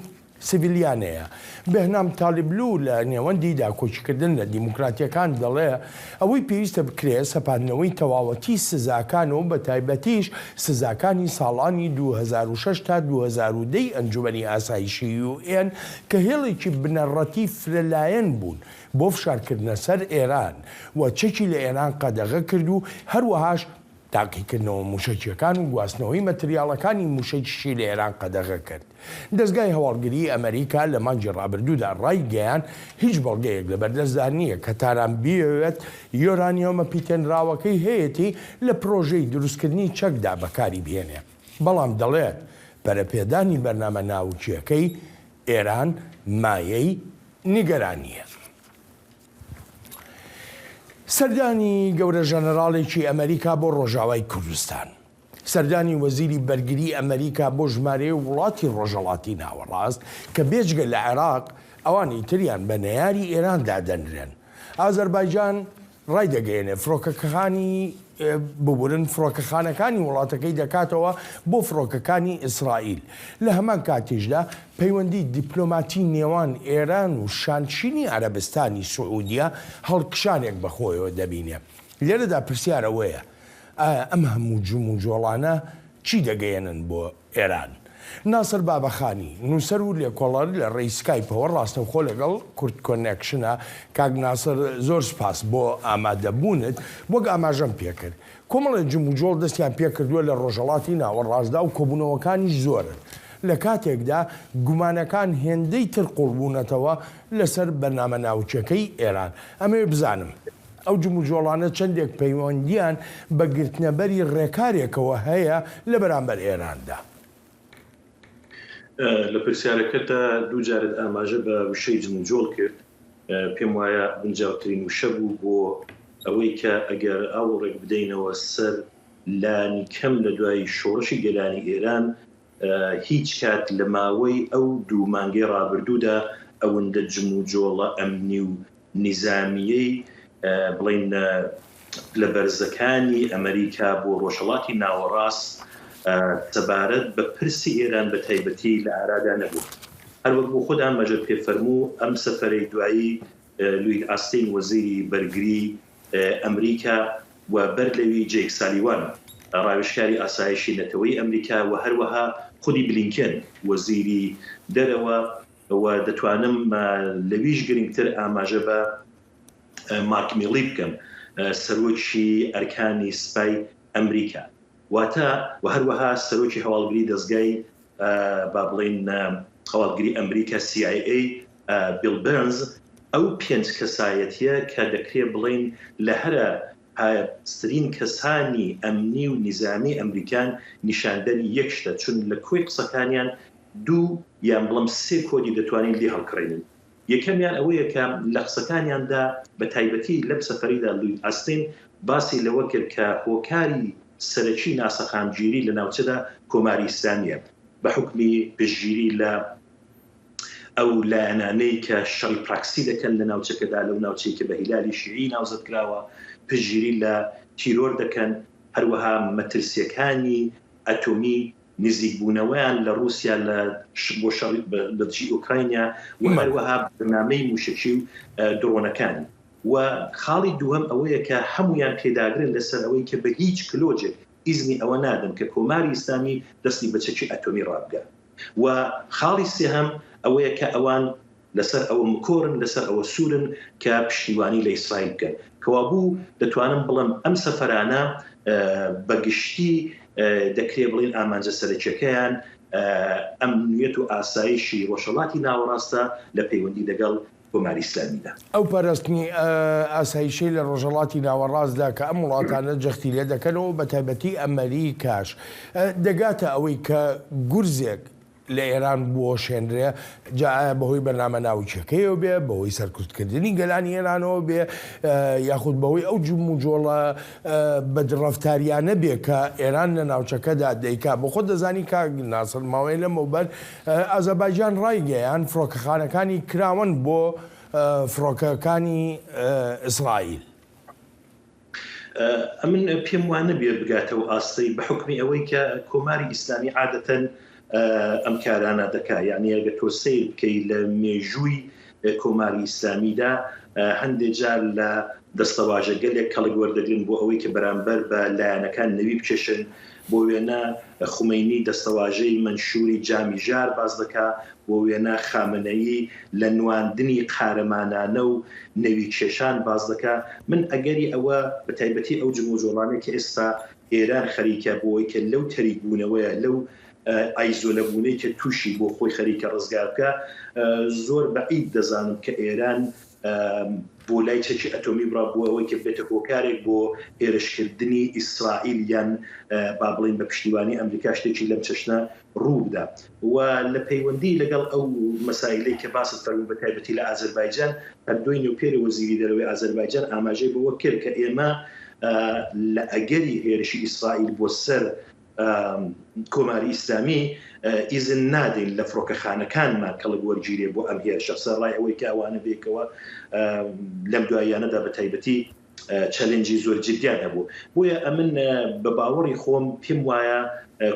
سڤیلیانەیە. بێهنام تالیبلو لە نێوەندی داکۆکیکردن لە دیموکراتییەکان دەڵێ، ئەوەی پێویستە بکرێ سەپاندنەوەی تەواوەتی سزاکان و بەتایبەتیش سزاکانی ساڵانی 2006 تا 2010 ی ئەنجومەنی ئاسایشی یوئێن کە هێڵێکی بنەڕەتی فرەلایەن بوون بۆ فشارکردنە سەر ئێران و چەکی لە ئێران قەدەغە کرد و هەروەهاش تاقیکردنەوە موشەکییەکان و گواستنەوەی مەتریاڵەکانی موشەکیشی لە ئێران قەدەغە کرد. دەزگای هەواڵگریی ئەمەریکا لە مانگی ڕابردوودا ڕایگەیاند، هیچ بەڵگەیەک لەبەردەستدا نییە کە تاران بیەوێت یۆرانیۆمە پیتێنراوەکەی هەیەتی لە پرۆژەی دروستکردنی چەکدا بەکاری بهێنێ، بەڵام دەڵێت پەرەپێدانی بەرنامە ناوکییەکەی ئێران مایەی نیگەرانییە. سەردانی گەورە ژەنەراڵێکی ئەمەریکا بۆ ڕۆژاوای کوردستان. سەردانی وەزیری بەرگری ئەمەریکا بۆ ژمارەیەک وڵاتی ڕۆژهەڵاتی ناوەڕاست کە بێجگە لە عێراق ئەوانی تریان بە نەیاری ئێران دادەنرێن. ئازەربایجان ڕایدەگەیەنێت فڕۆکەکانی ببورن فڕۆکەخانەکانی وڵاتەکەی دەکاتەوە بۆ فڕۆکەکانی ئیسرائیل. لە هەمان کاتیشدا پەیوەندی دیپلۆماتی نێوان ئێران و شانشینی عەرەبستانی سعودیە هەڵکشانێک بەخۆیەوە دەبینێ. لێرەدا پرسیار ئەوەیە ئایا ئەم هەموو جموجۆڵانە چی دەگەیەنن بۆ ئێران؟ ناسر بابەخانی، نووسەر و لێکۆڵەر لە ڕێی سکایپەوە ڕاستەوخۆ لەگەڵ کوردکۆنێکشنە. کاک ناسر زۆر سوپاس بۆ ئامادەبوونت. وەک ئاماژەم پێکرد، کۆمەڵێ جموجۆڵ دەستیان پێکردووە لە ڕۆژهەڵاتی ناوەڕاستدا و کۆبوونەوەکانیش زۆرن، لە کاتێکدا گومانەکان هێندەی تر قووڵبوونەتەوە لەسەر بەرنامە ناوکیەکەی ئێران. ئەمەوێ بزانم ئەو جموجۆڵانە چەندێک پەیوەندییان بە گرتنەبەری ڕێکارێکەوە هەیە لە بەرامبەر ئێراندا؟ لە پرسیارەکەتدا دووجارت ئاماژە بە وشەی جموجۆڵ کرد، پێم وایە گونجاوترین وشە بوو بۆ ئەوەی کە ئەگەر ئاوڕێک بدەینەوە سەر لانیکەم لە دوای شۆڕشی گەلانی ئێران هیچ کات لە ماوەی ئەو دوو مانگەی ڕابردوودا ئەوندە جموجۆڵە ئەمنی و نیزامییەی بڵێین پلە بەرزەکانی ئەمریکا بۆ ڕۆژهەڵاتی ناوەڕاست سەبارەت بە پرسی ئێران بە تایبەتی لە ئارادا نەبوو. هەروەک بۆ خۆت ئاماژەت پێ فەرموو ئەم سەفەرەی دوایی لوید ئاستین وەزیری بەرگری ئەمریکا و بەر لەوی جەیک سالیوان ڕاوێژکاری ئاسایشی نەتەوەیی ئەمریکا و هەروەها خودی بلینکێن وەزیری دەرەوە و دەتوانم لەویش گرنگتر ئاماژە بە مارک میڵی بکەم سەرۆکی ئەرکانی سپای ئەمریکا واتە و هەروەها سەرۆکی هەواڵگری دەزگای با بڵێین هەواڵگری ئەمریکا CIA بیڵ بێرنز ئەو پێنج کەسایەتیە کە دەکرێ بڵێین لە هەرە پایەبەرزترین کەسانی ئەمنی و نیزامی ئەمریکان نیشاندەری یەک شتە چون لە کۆی قسەکانیان دوو یان بڵێم سێ کۆدی دەتوانین لێ هەڵکڕێنین یەکەمیان ئەوەیە کە لە قسەکانیاندا بە تایبەتی لەم سەفەریدا لوید ئاستین باسی لەوە کرد کە هۆکاری سەرەکی ناسەقامگیری لە ناوچەدا کۆماری ئیسلامییە بە حوکمی پشتگیری لە ئەو لایەنانەی کە شەڕی پراکسی دەکەن لە ناوچەکەدا لەو ناوچەی کە بە هیلالی شیعی ناوزەد کراوە پشتگیری لە تیرۆر دەکەن هەروەها مەترسییەکانی ئەتۆمی نزیکبوونەوەیان لە ڕووسیا لە بۆ شەڕی بە دژی ئۆکراینیا و هەروەها بەرنامەی مووشەکی و دڕۆنەکانی. و خاڵی دووهەم ئەوەیە کە هەموویان پێداگرن لەسەر ئەوەی کە بە هیچ کلۆجێک ئیزنی ئەوە نادەن کە کۆماری ئیسلامی دەستی بە چەکی ئەتۆمی ڕابگا. و خاڵی سێهەم ئەوەیە کە ئەوان لەسەر ئەوە مکۆرن، لەسەر ئەوە سوورن کە پشتیوانی لە ئیسرائیل بکەن. کەوابوو دەتوانم بڵێم ئەم سەفەرانە بە گشتی دەکرێ بڵێین ئامانجە سەرەکیەکەیان ئەمنیەت و ئاسایشی ڕۆژهەڵاتی ناوەڕاستە لە پەیوەندی لەگەڵ کۆماری ئیسلامیدا. ئەو پاراستنی ئاسایشەی لە ڕۆژهەڵاتی ناوەڕاستدا کە ئەم وڵاتانە جەختی لێ دەکەنەوە و بەتایبەتی ئەمەریکاش دەگاتە ئەوەی کە گورزێک لە ئێران بوەشێنرێ، جا ئایا بەهۆی بەرنامە ناوکیەکەیەوە بێ، بەهۆی سەرکوتکردنی گەلانی ئێرانەوە بێ، یاخود بەهۆی ئەو جموجۆڵە بەدڕەفتاریانە بێ کە ئێران لە ناوچەکەدا دەیکا. بۆ خۆت دەزانی کاک ناسر ماوەیە لەمەوبەر ئازەربایجان ڕایگەیاند فڕۆکەخانەکانی کراوەن بۆ فڕۆکەکانی ئیسرائیل. ئەمن پێم وا نەبێ بگاتە ئەو ئاستەی بە حوکمی ئەوەی کە کۆماری ئیسلامی عادەتەن ئەم کارانە دەکا یعنی ئەگە تۆ سەیر بکەی لە مێژووی کۆماری ئیسلامیدا هەندێ جار لە دەستەواژە گەلێک کەڵک وەردەگرن بۆ ئەوەی کە بەرامبەر بە لایەنەکان نەوی بکێشن بۆ وێنە خومەینی دەستەواژەی مەنشووری جامی ژار باس دەکا، بۆ وێنە خامنەیی لە نواندنی قارەمانانە و نەوی کێشان باس دەکا. من ئەگەری ئەوە بە تایبەتی ئەو جموجۆڵانەی کە ئێستا ئێران خەریکە بۆ ئەوەی کە لەو تەریک بوونەوەیە، لەو ئایزۆلە بوونەی کە تووشی بۆ خۆی خەریکە ڕزگار بکا، زۆر بەعید دەزانم کە ئێران بۆ لای چەکی ئەتۆمی بڕا بۆ ئەوەی کە ببێتە هۆکارێک بۆ هێرشکردنی ئیسرائیل یان با بڵێین بە پشتیوانی ئەمریکا شتێکی لەم چەشنە ڕوو بدا و لە پەیوەندی لەگەڵ ئەو مەسایلەی کە باست فەرموو بە تایبەتی لە ئازەربایجان هەر دوێنێ و پێرێ وەزیری دەرەوەی ئازەربایجان ئاماژەی بەوە کرد کە ئێمە لە ئەگەری هێرشی ئیسرائیل بۆ سەر. کۆماری ئیسلامی ئیزن نادەین لە فڕۆکەخانەکانمان کەڵک وەرگیرێ بۆ ئەم هێرشە، سەرەڕای ئەوەی کە ئەوانە بێکەوە لەم دواییانەدا بە تایبەتی چەلێنجی زۆر جدیان هەبوو. بۆیە ئەمن بە باوەڕی خۆم پێم وایە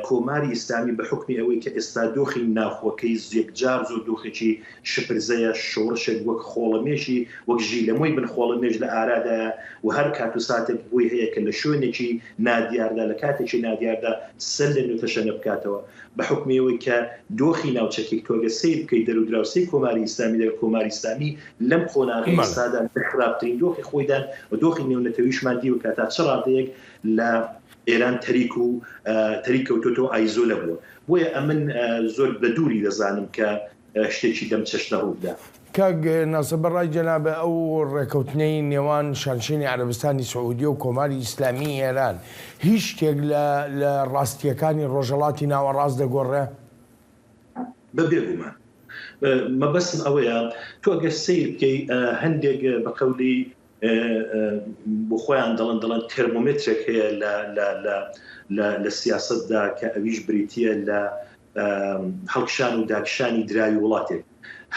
کۆماری ئیسلامی بە حوکمی ئەوەی کە ئێستا دۆخی ناوخۆکەی یەکجار زۆر دۆخێکی شپرزەیە، شۆڕشێک وەک خۆڵەمێشی وەک ژیلەمۆی بن خۆڵەمێش لە ئارادایە و هەر کات و ساتێک بۆی هەیە کە لە شوێنێکی نادیاردا لە کاتێکی نادیاردا سەر لە نوێ تەشەنە بکاتەوە. بە حوکمی ئەوەی کە دۆخی ناوچەکەی تۆ گەر سەیر بکەی دەرودراوسێی کۆماری ئیسلامی لەگەڵ کۆماری ئیسلامی لەم قۆناغەی ئێستادا لە خراپترین دۆخی خۆیدان و دۆخی نێونەتەویشمان دیوە کە تا چ ڕادەیەک لە ئێران تەریک و تەریک کەوتۆتەوە ئایزۆلە بووە. بۆیە ئەمن زۆر بە دووری دەزانم کە شتێکی لەم چەشنە ڕوو بدا. کاک ناسر بە ڕای جەنابت ئەو ڕێکەوتنەی نێوان شانشینی عەرەبستانی سعودیە و کۆماری ئیسلامیی ئێران هیچ شتێک لە لە ڕاستییەکانی ڕۆژهەڵاتی ناوەڕاست دەگۆڕێ؟ بە بێگومان. مەبەستم ئەوەیە تۆ ئەگەر سەیر بکەی هەندێک بە قەولی بۆ خۆیان دەڵێن دەڵێن تێرمۆمێترێک هەیە لە لە لە لە لە سیاسەتدا کە ئەویش بریتییە لە هەڵکشان و داکشانی دراوی وڵاتێک.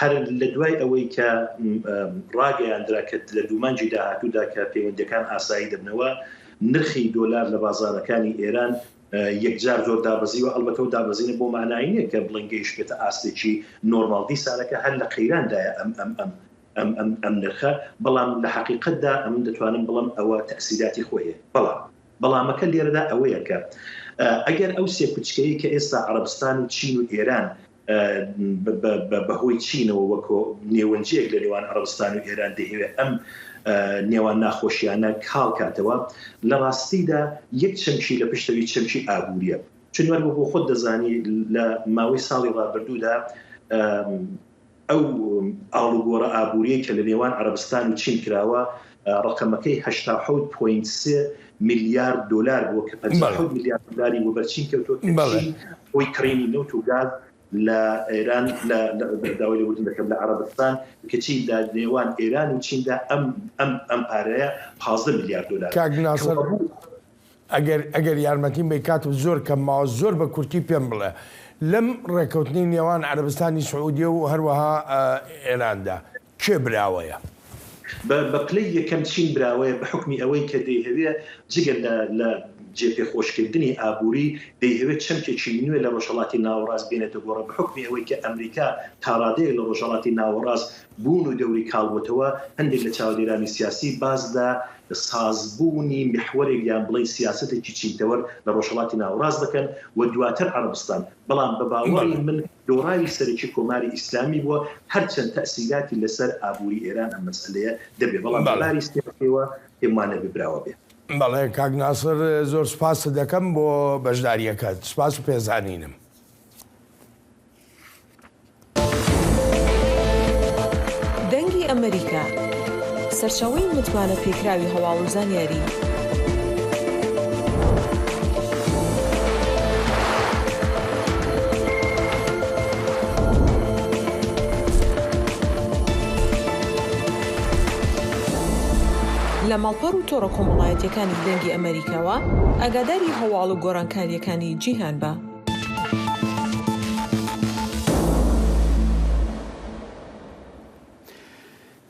هەر لە دوای ئەوەی کە ڕاگەیاندرا کە لە دوو مانگی داهاتوودا کە پەیوەندییەکان ئاسایی دەبنەوە، نرخی دۆلار لە بازاڕەکانی ئێران یەکجار زۆر دابەزیوە، ئەڵبەتە ئەو دابەزینە بەو مانایە نییە کە بڵێن گەیشتبێتە ئاستێکی نۆرماڵ، دیسانەکە هەر لە قەیراندایە ئەم ئەم ئەم ئەم ئەم ئەم نرخە، بەڵام لە حەقیقەتدا ئەمن دەتوانم بڵێم ئەوە تەئسیراتی خۆی هەیە. بەڵام بەڵامەکە لێرەدا ئەوەیە کە ئەگەر ئەو سێکوچکەیەی کە ئێستا عەڕەبستان و چین و ئێران بە هۆی چینەوە وەکۆ نێوەنجییەک لە نێوان عەڕەبستان و ئێران دەیهەوێ ئەم نێوان ناخۆشیانە کاڵ کاتەوە، لە ڕاستیدا یەک چەمکی لە پشتەوی چەمکی ئابوورییە. چون وەک بۆ خۆت دەزانی لە ماوەی ساڵی ڕابردوودا ئەو ئاڵوگۆڕە ئابووریەی کە لە نێوان عەرەبستان و چین کراوە ڕەقەمەکەی 87 پۆینت سێ ملیارد دۆلار بووە کە 57 ملیارد دۆلاری وەبەر چین کەوتووە کە چین هۆی کڕینی نەوت و گاز لە ئێران لە داوای لێبوردن دەکەم لە عەرەبستان کەچی لە نێوان ئێران و چیندا ئەم ئەم ئەم پارەیە 15 ملیارد دۆلار کاک ناسر ئەگەر ئەگەر یارمەتیم بەی کاتم زۆر کەم ماوە زۆر بە کورتی پێم بڵێ لەم ڕێکەوتنەی نێوان عەرەبستانی سعودیە و هەروەها ئێراندا کێ براوەیە؟ بە بە پلەی یەکەم چین براوەیە بە حوکمی ئەوەی کە دەیهەوێ جگە لە لە جێ پێخۆشکردنی ئابووری دەیهەوێ چەمکێکی نوێ لە ڕۆژهەڵاتی ناوەڕاست بێنێتە گۆڕێ بە حوکمی ئەوەی کە ئەمریکا تا ڕادەیەک لە ڕۆژهەڵاتی ناوەڕاست بوون و دەوری کاڵ بۆتەوە هەندێک لە چاودێرانی سیاسی باس لە سازبوونی میحوەرێک یان بڵێین سیاسەتێکی چینتەوەر لە ڕۆژهەڵاتی ناوەڕاست دەکەن و دواتر عەڕەبستان، بەڵام بە باوەڕی من دۆڕاوی سەرەکی کۆماری ئیسلامی بووە، هەرچەند تەئسیراتی لەسەر ئابووری ئێران ئەم مەسئەلەیە دەبێ، بەڵام لە باری سیاسیەوە پێم وا نەبێ براوە بێ. بەڵێ کاک ناسر زۆر سوپاست دەکەم بۆ بەشدارییەکەت. سوپاس و پێزانینم. دەنگی ئەمەریکا، سەرچاوەی متمانە پێکراوی هەواڵ و زانیاری. لە ماڵپەڕ و تۆڕە کۆمەڵایەتیەکانی دەنگی ئەمەریکاوە ئاگاداری هەواڵ و گۆڕانکاریەکانی جیهان بە.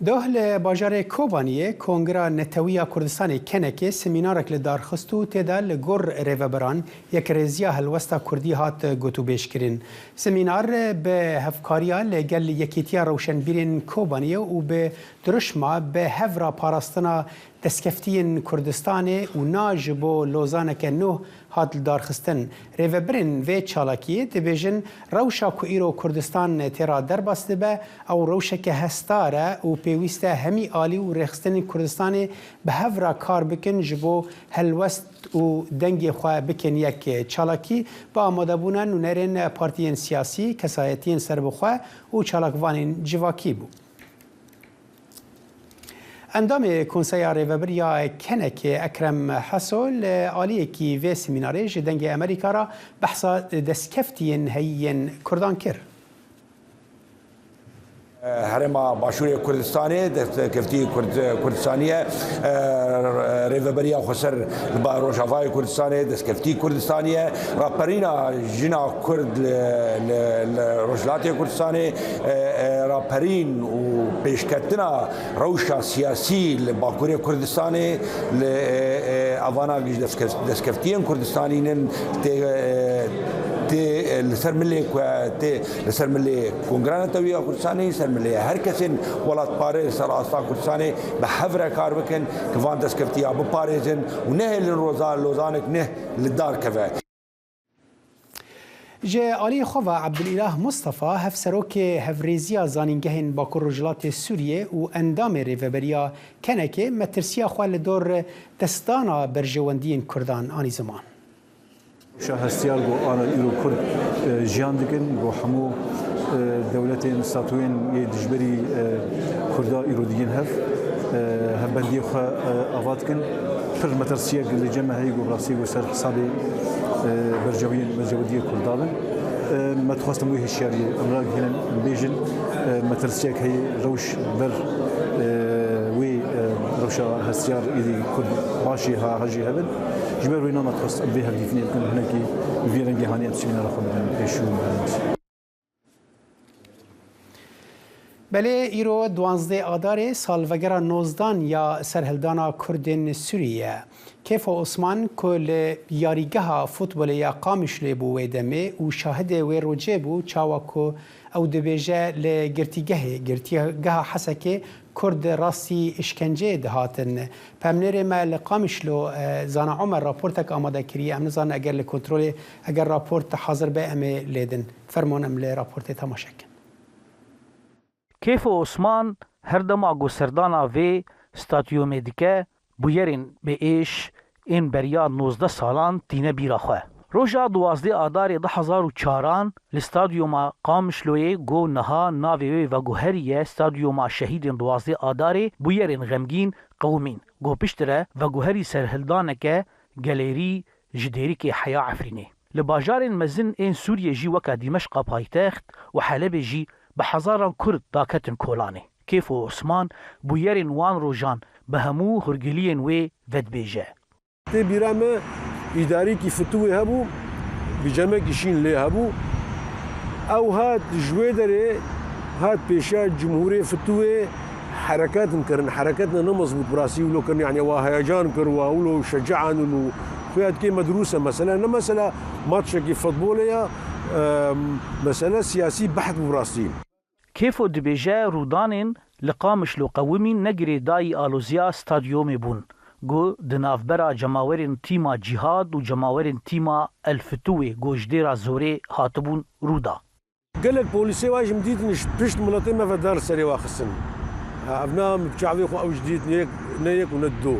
Doh li bajarê Kobaniyê Kongira Netewî ya Kurdistanê KNK'ê semînarek li dar xist û tê de li gor rêveberan yekrêziya helwesta Kurdî hat gotûbêjkirin. Semînar bi hevkariya li gel Yekîtiya Rewşenbîrên Kobaniyê û bi diruşma Bi hev re parastina destkeftiyên Kurdistanê û na ji bo lozaneke nû hat lidarxistin. Rêvebirên vê çalakiyê dibêjin rewşa ku îro Kurdistan tê re derbas dibe ew rewşeke hestar e û pêwîst e hemî alî û rêxistinên Kurdistanê bi hev re kar bikin ji bo helwest û dengê xwe bikin yek. Çalakî bi amadebûna nûnerên partiyên siyasî, kesayetiyên serbixwe û çalakvanên civakî bû. Endamê Konseya Rêvebir ya KNK'ê Ekrem Heso li aliyekî vê semînarê ji Dengê Amerîka re behsa destkeftiyên heyî yên Kurdan kir. هەرێما باشوورێ کوردستانێ دەستکەفتی کوردستانیە رێڤەبەریا خۆسەر لە رۆژاڤای کوردستانێ دەستکەفتی کوردستانیە راپەرینا ژنا کورد لە رۆژهەڵاتێ کوردستانێ راپەرین و پێشکەتنا رەوشا سیاسی لە باکوورێ کوردستانێ لە ئەڤانا گشت دەستکەفتیەن کوردستانینن تێ لەسەر ملێ تێ لەسەر ملێ کۆنگرا نەتەوییا کوردستانê ser milê her kesên welatparêz ser asta Kurdistanê bi hev re kar bikin ku van destkeftiya biparêzin û nehêlin roza Lozanek nih li dar keve. Ji aliyê xwe ve Ebdulîlah Mistefa hevserokê Hevrêziya Zanîngehên Bakur Rojhilatê Sûriyê û endamê Rêveberiya KNK'ê metirsiya xwe li dor destdana berjewendiyên Kurdan anî ziman. Rewşa hestiyar ku ana îro Kurd jiyan dikin ku hemû dewletên statoyên yê dijberî Kurda îro digin hev hevbendiyê xwe ava dikin. Pir metirsiyek li cem me heye ku bi rastî ku ser hesabê berjewiyên berjewendiyê Kurda bin. Me dixwest em wê hişyariyê em ragihînin em bêjin metirsiyek heye rewş ber wê rewşa hestiyar êdî Kurd başî ha hejî hebin. Ji ber wê na me dixwest em vê hevdîtinê bikin û hinekî bi vî rengê hanî em semînara xwe bidin pêş û bidin. Belê îro duwazdeh Adarê salvegera nozdan ya serhildana Kurdên Sûriyê ye. Kêfo Osman ku li yarîgeha futbolê ya Qamişlê bû wê demê û şahidê wê rojê bû çawa ku ew dibêje li girtîgehê, Girtîgeha Hesekê, Kurd rastî îşkenceyê dihatin. Pemnêrê me li Qamişlo Zana Omer raportek amade kiriye. Em nizanin eger li kontrolê eger raport hazir be em ê lê din. Fermon em li raportê temaşe kin. Kêfo Osman her dema ku serdana vê stadyomê dike Bûyerên bi êş ên beriya 19 salan tîne bîra xwe. Roja duwazdeh Adarê 2004 an li Stadyoma Qamişloyê ku niha navê wê veguheriye Stadyoma Şehîdên duwazdeh Adarê bûyerên xemgîn qewimîn ku piştre veguherî serhildaneke gelêrî ji Dêrikê heya Efrînê. Li bajarên mezin ên Sûriyê jî weke Dîmeşqa paytext û Helebê jî bi hezaran Kurd daketin kolanê. Kêfo Osman bûyerên wan rojan bi hemû hûrgiliyên wê vedibêje. Tê bîra me îdarîkî fitûwê hebû, bi cemekî şîn lê hebû. Ew hat ji wê derê hat pêşiya cumhurê fitûwê hereketin kirin. Hereketine ne mezbût bi rastî wilo kirin yanî wa heyecan kir wa wilo şecean û xuya dikê medrûs e mesele ne mesela maçekî futbolê ye mesele siyasî behd bû bi rastî. Kêfo dibêje rûdanên li Qamişlo qewimîn ne girêdayî aloziya stadyomê bûn ku di navbera cemawerên tîma Cîhad û cemawerên tîma El Fituwê ku ji Dêra Zorê hatibûn rû da. Gelek polîsê wa ji min dîtin ji pişt miletê me ve dar li serê wa xistin. Ev na min bi çavê xwe ew ji dîtin yek ne yek û ne du.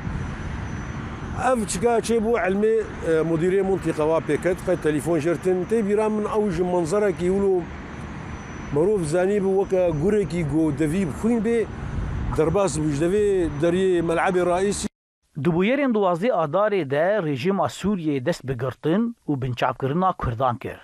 Ev çika çêbû ilmê mudîrê muntîqe wa pê ket qey telîfon jê re tên. Tê bîra min ew ji menzerekî wilo Mirov zanîbû weke gurekî ku devî bi xwîn bê, derbas bû ji devê deriyê melebê raîsî. Di bûyerên duwazdeh Adarê de rejîma Sûriyeyê dest bi girtin û binçavkirina Kurdan kir.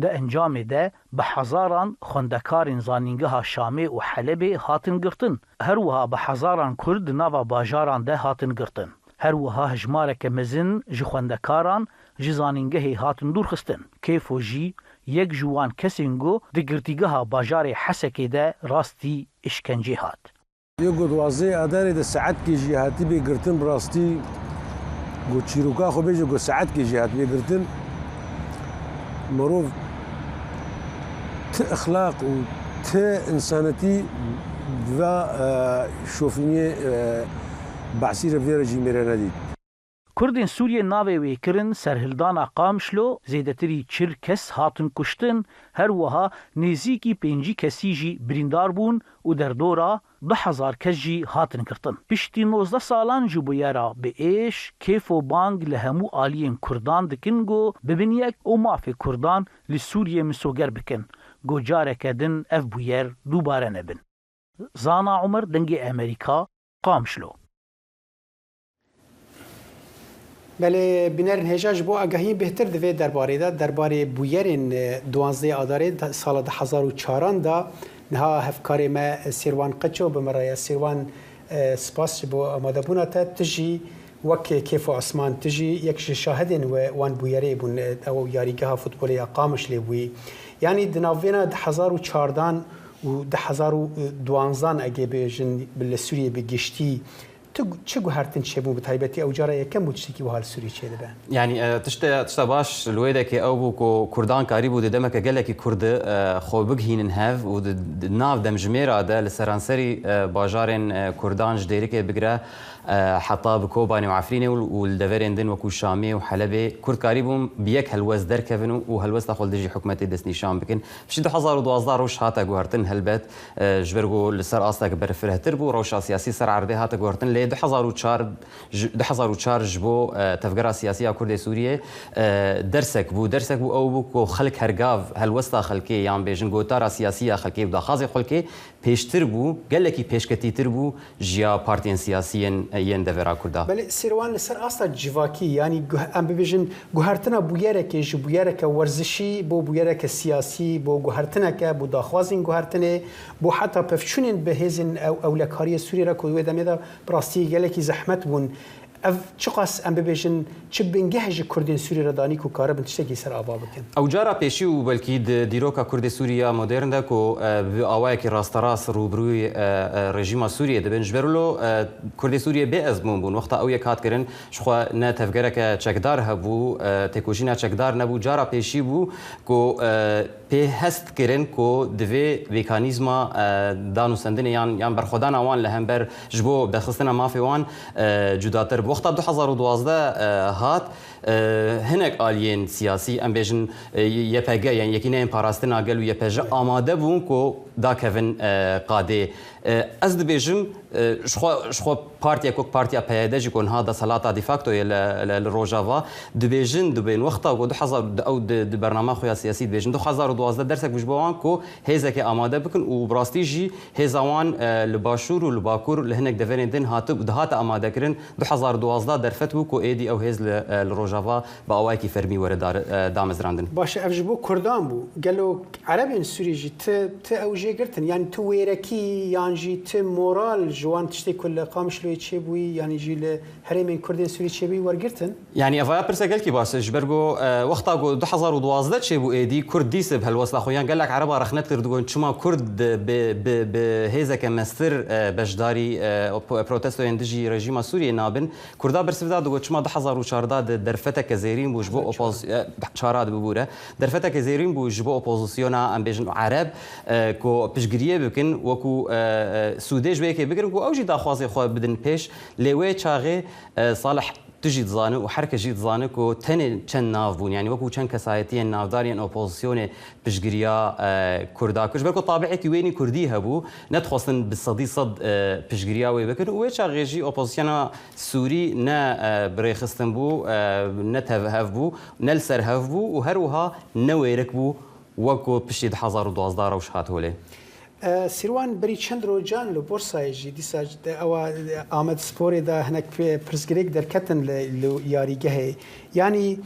Di encamê de bi hezaran xwendekarên zanîngeha Şamê û Helebê hatin girtin. Her wiha bi hezaran Kurd di nava bajaran de hatin girtin. Her wiha hejmareke mezin ji xwendekaran ji zanîngehê hatin dûrxistin. Kêfo jî yek ji wan kesên ku di girtîgeha bajarê Hesekê de rastî îşkencê hat. Yê ku duwazdeh Adarê de saetkê jî hatibê girtin bi rastî ku çîroka xwe bêje ku saetkê jî hatibê girtin mirov ti exlaq û ti insanetî bi va şofîniyê Be'sî re vê rejîmê re nedît. Kurdên Sûriyê navê wê kirin serhildana Qamişlo, zêdetirî 40 kes hatin kuştin, her wiha nêzîkî 50 kesî jî birîndar bûn û derdora 2000 kes jî hatin girtin. Piştî 19 salan ji bûyera bi êş, kêf û bang li hemû aliyên Kurdan dikin ku bibin yek û mafê Kurdan li Sûriyê misoger bikin ku careke din ev bûyer dubare nebin. Zana Omer, Dengê Amerîka, Qamişlo. Belê bînerên hêja ji bo agahiyên bêhtir di vê derbarê de, derbarê bûyerên duwazdeh Adarê sala 2004 de. Niha hevkarê me Sêrwan Qiço bi me re ye. Sêrwan spas ji bo amadebûna te. Tu jî wek Kêfo Osman tu jî yek ji şahidên we wan bûyerê bûn ew yarîgeha futbolê ya Qamişlê bûyî. Yanî di navbêna 2014 û 2012 egê bêjin li Sûriyê bi giştî Tu çi guhertin çêbûn bi taybetî ew cara yekem bû tiştekî wiha li Sûriyê çêdibe? Yanî tişta tişta baş li wê dekê ew bû ku Kurdan karîbû di demeke gelekî kurd de xwe bigihînin hev û di nav demjimêra de li seranserî bajarên Kurdan ji Dêrikê bigire heta bi Kobanê û Efrînê û li deverên din wekû Şamê û Helebê Kurd karîbûn bi yek helwest derkevin û helwesta xwe li dijî hikûmetê destnîşan bikin. Piştî 2012 rewş hate guhertin helbet Ji ber ku li ser asteke berfirehtir bû, rewşa siyasî ser erdê hate guhertin. Lê 2004 2004 ji bo tevgera siyasî ya Kurdê Sûriyê dersek bû. Dersek bû ew bû ku xelk hergav helwesta xelkê yan bêjin gotara siyasî ya xelkê û daxwazê xelkê pêştir bû, gelekî pêşketîtir bû ji ya partiyên siyasî yên yên devera Kurd a. Belê Sêrwan li ser asta civakî yanî em bibêjin guhertina bûyerekê ji bûyereke werzişî bo bûyereke siyasî bo guhertineke bo daxwazên guhertinê bo heta pevçûnên bi hêzên ewlekariyê Sûriyê re ku di wê demê de bi rastî gelekî zehmet bûn Ev çiqas em bibêjin çi bingeh ji Kurdên Sûrî re danî ku karibin tiştekî ser ava bikin? Ew cara pêşî û belkî di dîroka Kurdê Sûrî ya modern de ku bi awayekî rasterast rûbirûyê rejîma Sûriyê dibin. Ji ber wilo Kurdê Sûriyê bê ezmûn bûn. Wexta ew yek hat kirin ji xwe ne tevgereke çekdar hebû, têkoşîna çekdar nebû. Cara pêşî bû ku Pê hest kirin ku divê mekanîzma danûsendinê yan yan berxwedana wan li hember ji bo derxistina mafê wan cudatir bi. Wexta 2012 hat hinek aliyên siyasî em bêjin YPG yan Yekîneyên Parastina Gel û YPJ amade bûn ku dakevin qadê. Ez dibêjim ji xwe ji xwe partiyek wek partiya PYD jî ku niha desthilata defakto ye li Rojava dibêjin dibên wexta ku 2000 ew di bernama xwe ya siyasî dibêjin 2012 dersek bû ji bo wan ku hêzekê amade bikin û bi rastî jî hêza wan li Başûr û li Bakur li hinek deverên din hatibû dihate amadekirin 2012 derfet bû ku êdî ew hêz li Rojava bi awayekî fermî were damezrandin. Baş e ev ji bo Kurdan bû. Gelo Erebên Sûrî jî ti ti ew jê girtin? Yanî ti wêrekî yan jî ti moral ji wan tiştê ku li Qamişloyê çêbûyî yanî jî li herêmên Kurdên Sûrî çêbûyî wergirtin? Yanî ev aya pirse gelkî baş e ji ber ku wexta ku 2012 çêbû êdî Kurd dîs bi helwesta xwe yan gelek Ereba rexne dikir digotin çima Kurd bi bi bi hêzeke meztir beşdarî protestoyên dijî rejîma Sûriyê nabin. Kurda bersiv da digot çima 2014 de derfeteke zêrîn bû ji bo çara dibibûre derfeteke zêrîn bû ji bo opozisyona em bêjin Ereb ku piştgiriyê bikin wekû sûdê ji wê yekê bigirin ku ew jî daxwazê xwe bidin pêş lê wê çaxê Salih tu jî dizani û her kes jî dizani ku tenê çend nav bûn yanî wekû çend kesayetiyên navdar yên opozisyonê piştgiriya Kurda kir ji ber ku tabiekî wênî Kurdî hebû nedixwestin bi 100% piştgiriya wê bikin û wê çaxê jî opozisyona Sûrî ne bi rêxistin bû, ne tevhev bû, ne li ser hev bû û her wiha ne wêrek bû wek ku piştî 2012 rewş hat holê. Sîrwan berî çend rojan li Bursayê jî dîsa ewa Amedsporê de hinek pirsgirêk derketin li yarîgehê. Yanî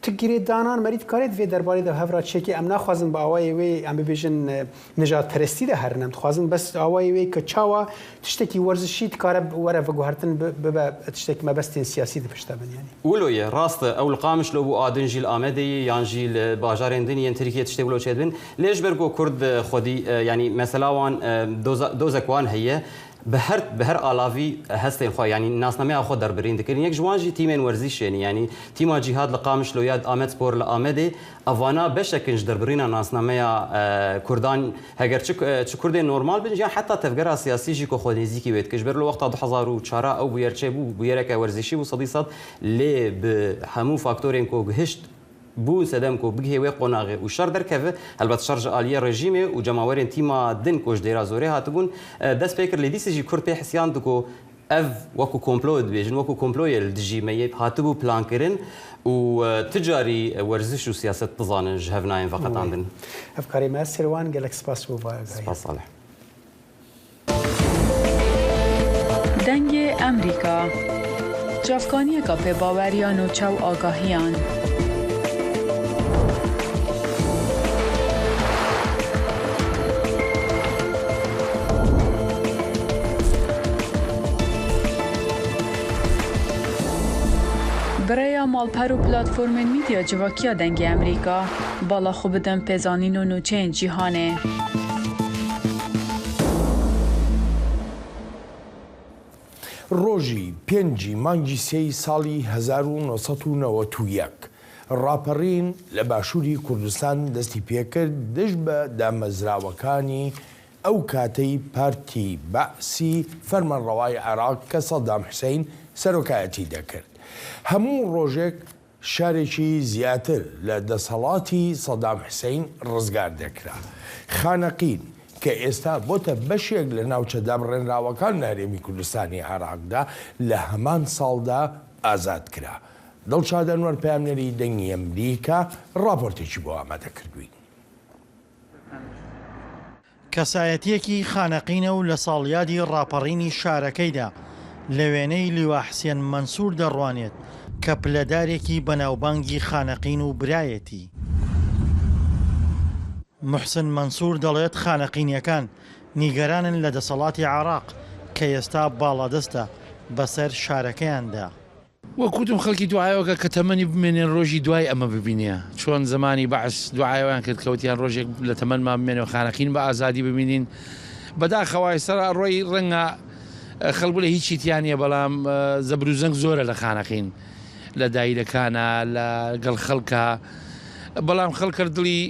Tu girêdanan merî dikare di vê derbarê de hev re çêkê em naxwazin bi awayê wê em bibêjin nijadperestî de herin em dixwazin bes awayê wê ku çawa tiştekî werzişî dikare were veguhertin bibe tiştek mebestên siyasî di pişt de bin yanî. Wilo ye, rast e, ew li Qamişlo bû a din jî li Amedê ye yan jî li bajarên din yên Tirkiyê tiştê wilo çêdibin. Lê ji ber ku Kurd xwedî yanî mesela wan dozek wan heye Bi her bi her alavî hestên xwe yanî nasnameya xwe derbirîn dikirin. Yek ji wan jî tîmên werzîşê ne yanî tîma Cîhad li Qamişlo ya Amedspor li Amedê evana beşek in ji derbirîna nasnameya Kurdan heger çi çi Kurdên normal bin jî yan heta tevgera siyasî jî ku xwe nêzîkî wê dike. Ji ber li wexta 2004 a ew bûyer çêbû bûyereke werzîşî bû 100% lê bi hemû faktorên ku gihişt Bûn sedem ku bigihê wê qonaxê û şer derkeve, helbet şer ji aliyê rejîmê û cemawerên tîma din ku ji Dêra Zorê hatibûn dest pê kir lê dîsa jî Kurd pê hisiyan di ku ev wekû komplo dibêjin wekû komployê li dijî me yê hatibû plankirin û ti carî werziş û siyaset nizanin ji hev nayên veqetandin. Hevkarê me Sêrwan gelek spas ji bo vê agahiyê. Spas Salih. Dengê Emrîka Çavkaniyeka pêbawer ya nûçe û agahiyan. ماڵپەڕ و پلاتفۆرمên mîdya civakî ya Dengê Amerîka bala xwe bidin pêzanîn û nûçeyên cîhanê. ڕۆژی پێنجی مانگی سێی ساڵی 1991 ڕاپەڕین لە باشووری کوردستان دەستی پێکرد دژ بە دامەزراوەکانی ئەو کاتەی پارتی بەعسی فەرمانڕەوای عێراق کە سەدام حسین سەرۆکایەتی دەکرد هەموو ڕۆژێک شارێکی زیاتر لە دەسەڵاتی سەدام حسین ڕزگار دەکرا. خانەقین کە ئێستا بۆتە بەشێک لە ناوچە دابڕێنراوەکان لە هەرێمی کوردستانی عێراقدا لە هەمان ساڵدا ئازاد کرا. دڵشاد ئەنوەر پەیامنێری دەنگی ئەمریکا ڕاپۆرتێکی بۆ ئامادە کردووین. کەسایەتییەکی خانەقینە و لە ساڵیادی ڕاپەڕینی شارەکەیدا لە وێنەی لیوا حسێن مەنسوور دەڕوانێت کە پلەدارێکی بەناوبانگی خانەقین و برایەتی. موحسن مەنسوور دەڵێت خانەقینییەکان نیگەرانن لە دەسەڵاتی عێراق کە ئێستا باڵادەستە بەسەر شارەکەیاندا. وەک وتم خەڵکی دوعایەوەکە کە تەمەنی بمێنێ ڕۆژی دوای ئەمە ببینێ چۆن زەمانی بەعس دوعایەوەیان کرد کە وتیان ڕۆژێک لە تەمەنمان بمێنێ و خانەقین بە ئازادی ببینین بەداخەوە ئێستا ڕۆی ڕەنگە خەڵک بڵێ هیچی تیا نییە بەڵام زەبر و زەنگ زۆرە لە خانەقین لە دایرەکانە لە گەڵ خەڵکە بەڵام خەڵکەر دڵی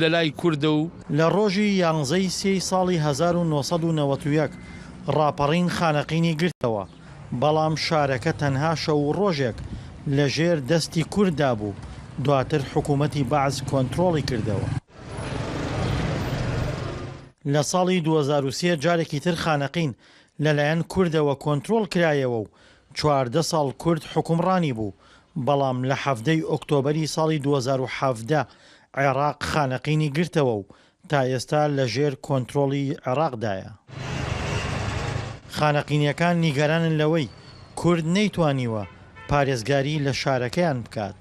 لە لای کوردە و. لە ڕۆژی یانزەی سێی ساڵی 1991 ڕاپەڕین خانەقینی گرتەوە. بەڵام شارەکە تەنها شەو و ڕۆژێک لە ژێر دەستی کورددا بوو، دواتر حکوومەتی بەعس کۆنترۆڵی کردەوە. لە ساڵی 2003 جارێکی تر خانەقین لەلایەن کوردەوە کۆنترۆڵ کرایەوە و 14 ساڵ کورد حوکمڕانی بوو، بەڵام لە حەڤدە ی ئۆکتۆبەری ساڵی 2017 عێراق خانەقینی گرتەوە و تا ئێستا لە ژێر کۆنترۆڵی عێراقدایە. خانەقینییەکان نیگەرانن لەوەی کورد نەیتوانیوە پارێزگاری لە شارەکەیان بکات.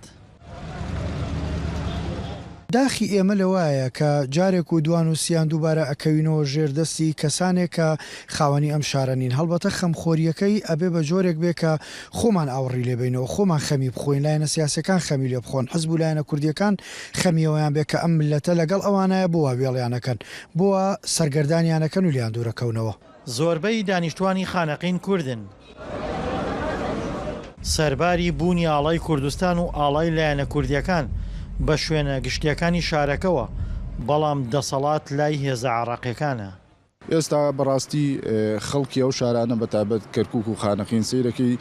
داخی ئێمە لەوایە کە جارێک و دوان و سیان دووبارە ئەکەوینەوە ژێر دەستی کەسانێک کە خاوەنی ئەم شارە نین. هەڵبەتە خەمخۆرییەکەی ئەبێ بە جۆرێک بێ کە خۆمان ئاوڕی لێ بەینەوە، خۆمان خەمی بخۆین، لایەنە سیاسیەکان خەمی لێ بخۆن، حزب و لایەنە کوردیەکان خەمی ئەوەیان بێ کە ئەم مللەتە لەگەڵ ئەوانایە بۆ وا وێڵیان ئەکەن، بۆ وا سەرگەردانیان ئەکەن و لێیان دوورەکەونەوە. زۆربەی دانیشتوانی خانەقین کوردن. سەرباری بوونی ئاڵای کوردستان و ئاڵای لایەنە کوردیەکان بە شوێنە گشتیەکانی شارەکەوە، بەڵام دەسەڵات لای هێزە عێراقیەکانە. ئێستا بەڕاستی خەڵکی ئەو شارانە بەتایبەت کەرکوک و خانەقین سەیرەکەی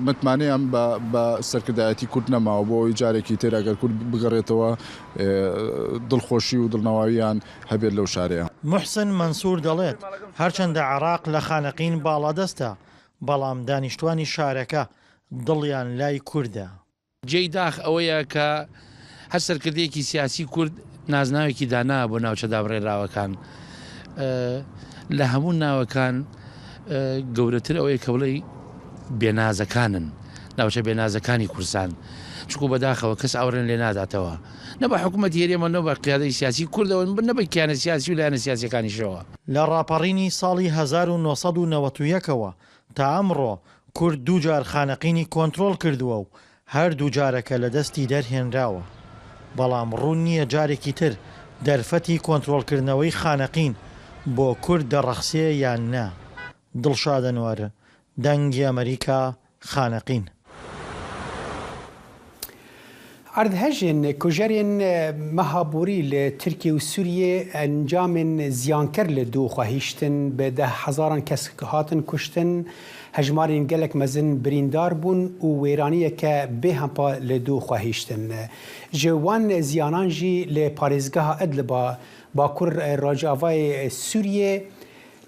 متمانەیان بە سەرکردایەتی کورد نەماوە بۆ ئەوەی جارێکی تر ئەگەر کورد بگەڕێتەوە دڵخۆشی و دڵنەواویان هەبێت لەو شارەیە. موحسن مەنسوور دەڵێت، هەرچەندە عێراق لە خانەقین باڵادەستە، بەڵام دانیشتوانی شارەکە دڵیان لای کوردە. جێی داخ ئەوەیە کە هەر سەرکردەیەکی سیاسی کورد نازناوێکی داناوە بۆ ناوچە دابڕێنراوەکان. لە هەموو ناوەکان گەورەتر ئەوەیە کە بڵێی بێنازەکانن، ناوچە بێنازەکانی کوردستان. چونکو بەداخەوە کەس ئاوڕیان لێ ناداتەوە. نە بە حکومەتی هەرێمەوە، نە بە قیادەی سیاسی کوردەوە، نە بە کیانە سیاسی و لایەنە سیاسیەکانیشەوە. لە ڕاپەڕینی ساڵی 1991 ەوە تا ئەمڕۆ کورد دووجار خانەقینی کۆنترۆڵ کردووە و هەردوو جارەکە لە دەستی دەرهێنراوە. بەڵام ڕوون نییە جارێکی تر دەرفەتی کۆنترۆڵکردنەوەی خانەقین بۆ کورد دەڕەخسێ یان نا. دڵشاد ئەنوەر، دەنگی ئەمەریکا، خانەقین. Erdhejên kujerên meha borî li Tirkiye û Sûriyê encamên ziyanker li dû xwe hiştin. Bi deh hezaran kes hatin kuştin, hejmarên gelek mezin birîndar bûn û wêraniyeke bêhempa li dû xwe hiştin. Ji wan ziyanan jî li parêzgeha Idliba Bakur Rojavayê Sûriyê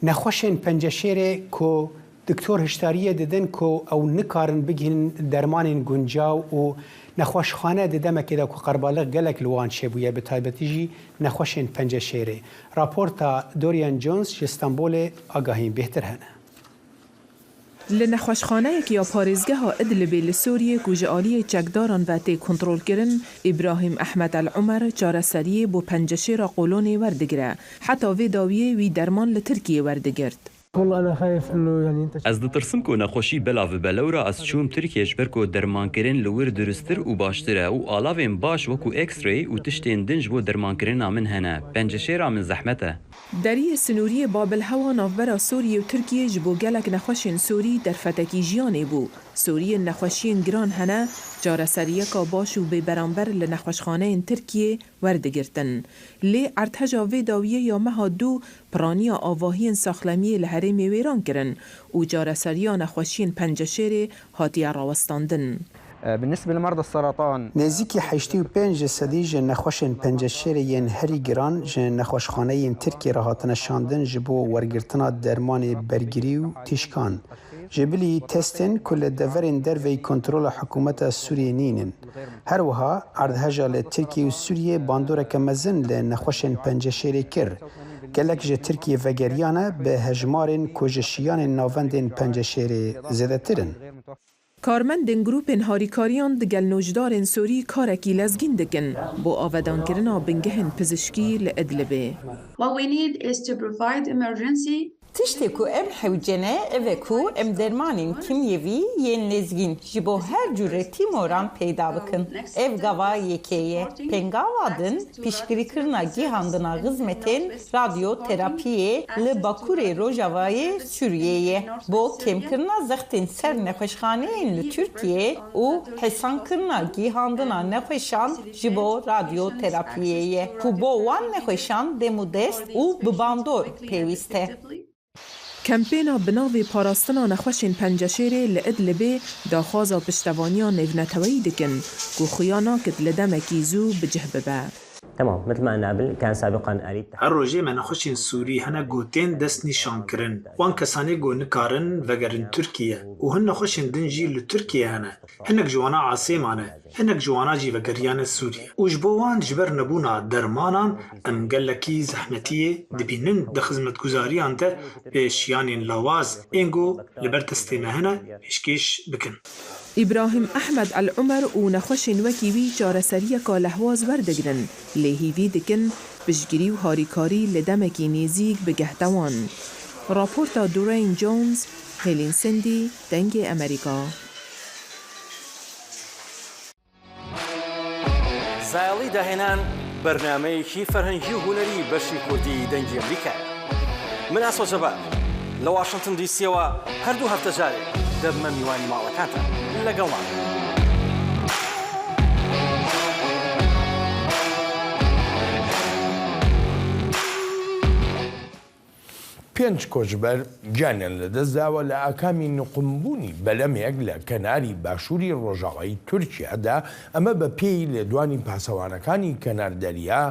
nexweşên penceşêrê ku Diktor hişdariyê didin ku ew nikarin bigihînin dermanên guncaw û nexweşxane di demekê de ku qerbalix gelek li wan çêbûye bi taybetî jî nexweşên penceşêrê. Raporta Dorian Jones ji Stenbolê agahiyên bêhtir hene. Li nexweşxaneyek ya parêzgeha Idlibê li Sûriyê ku ji aliyê çekdaran ve tê kontrolkirin, Îbrahîm Ehmed El Umer çareseriyê bo penceşêra qolonê werdigire. Heta vê dawiyê wî derman li Tirkiyê werdigirt. Ez ditirsim ku nexweşî belav bibe lewra ez çûm Tirkiyê ji ber ku dermankirin li wir dirusttir û baştir e û alavên baş wekû X-ray û tiştên din ji bo dermankirina min hene. Penceşêra min zehmet e. Deriyê sinûriyê Babilhewa navbera Sûriyê û Tirkiyê ji bo gelek nexweşên Sûrî derfetekî jiyanê bû. Sûriyên nexweşiyên giran hene, çareseriyeka baş û bêberamber li nexweşxaneyên Tirkiyê werdigirtin. Lê erdheja vê dawiyê ya meha du piraniya avahiyên saxlemiyê li herêmê wêran kirin û çareseriya nexweşiyên penceşêrê hatiye rawestandin. Nêzîkî 85 ji sedî ji nexweşên penceşêrê yên herî giran ji nexweşxaneyên Tirkiyê re hatine şandin ji bo wergirtina dermanê bergirî û tîşkan. Ji bilî testên ku li deverên derveyî kontrola hikûmeta Sûriyê nînin. Her wiha erdheja li Tirkiye û Sûriyê bandoreke mezin li nexweşên penceşêrê kir. Gelek ji Tirkiyê vegeriyane bi hejmarên ku ji şiyanên navendên penceşêrê zêdetir in. Karmendên grûpên harîkariyan digel nojdarên Sûrî karekî lezgîn dikin bo avedankirina bingehên pizişkî li Idlibê. What we need is to provide emergency Tiştê ku em hewce ne ev e ku em dermanên kîmyevî yên lezgîn ji bo her cure tîmoran peyda bikin. Ev gava yekê ye. Pêngava din, piştgirîkirina gîhandina xizmetên radyoterapiyê li bakurê rojavayê Sûriyeyê ye bo kêmkirina zextên ser nexweşxaneyên li Tirkiyeyê û hêsankirina gîhandina nexweşan ji bo radyoterapiyê ye ku bo wan nexweşan demûdest û bi bandor pêwîst e. Kempêna bi navê Parastina Nexweşên Penceşêrê li Idlibê daxwaza piştevaniya nêvneteweyî dikin ku xuya nakit li demekî zû bi cih bibe. Her rojê me nexweşên Sûrî hene ku tên destnîşankirin. Wan kesanê ku nikarin vegerin Tirkiye û hin nexweşên din jî li Tirkiyeyê hene. Hinek ji wana asê mane, hinek ji wana jî vegeriyane Sûriyê. Û ji bo wan ji ber nebûna dermanan em gelekî zehmetiyê dibînin di xizmetguzariyan de bi şiyanên lawaz ên ku li ber destê me hene pêşkêş bikin. Îbrahîm Ehmed El Umer û nexweşên wekî wî çareseriyeka lehwaz werdigirin, lê hîvî dikin piştgirî û harîkarî li demekî nêzîk bigehte wan. Raporta Doreen Jones, Hêlîn Sindî, Dengê Amerîka. زایەڵی داهێنان بەرنامەیەکی فەرهەنگی و هونەری بەشی کوردی دەنگی ئەمریکایە. من ئاسۆ جەبار لە واشنتن دیسیەوە هەردوو هەفتە جارێک دەبمە میوانی ماڵەکانتان لەگەڵمان بن. پێنج کۆچبەر گیانیان لەدەستداوە لە ئاکامی نوقمبوونی بەلەمێک لە کەناری باشووری ڕۆژاوای تورکیادا، ئەمە بەپێی لێدوانی پاسەوانەکانی کەنار دەریا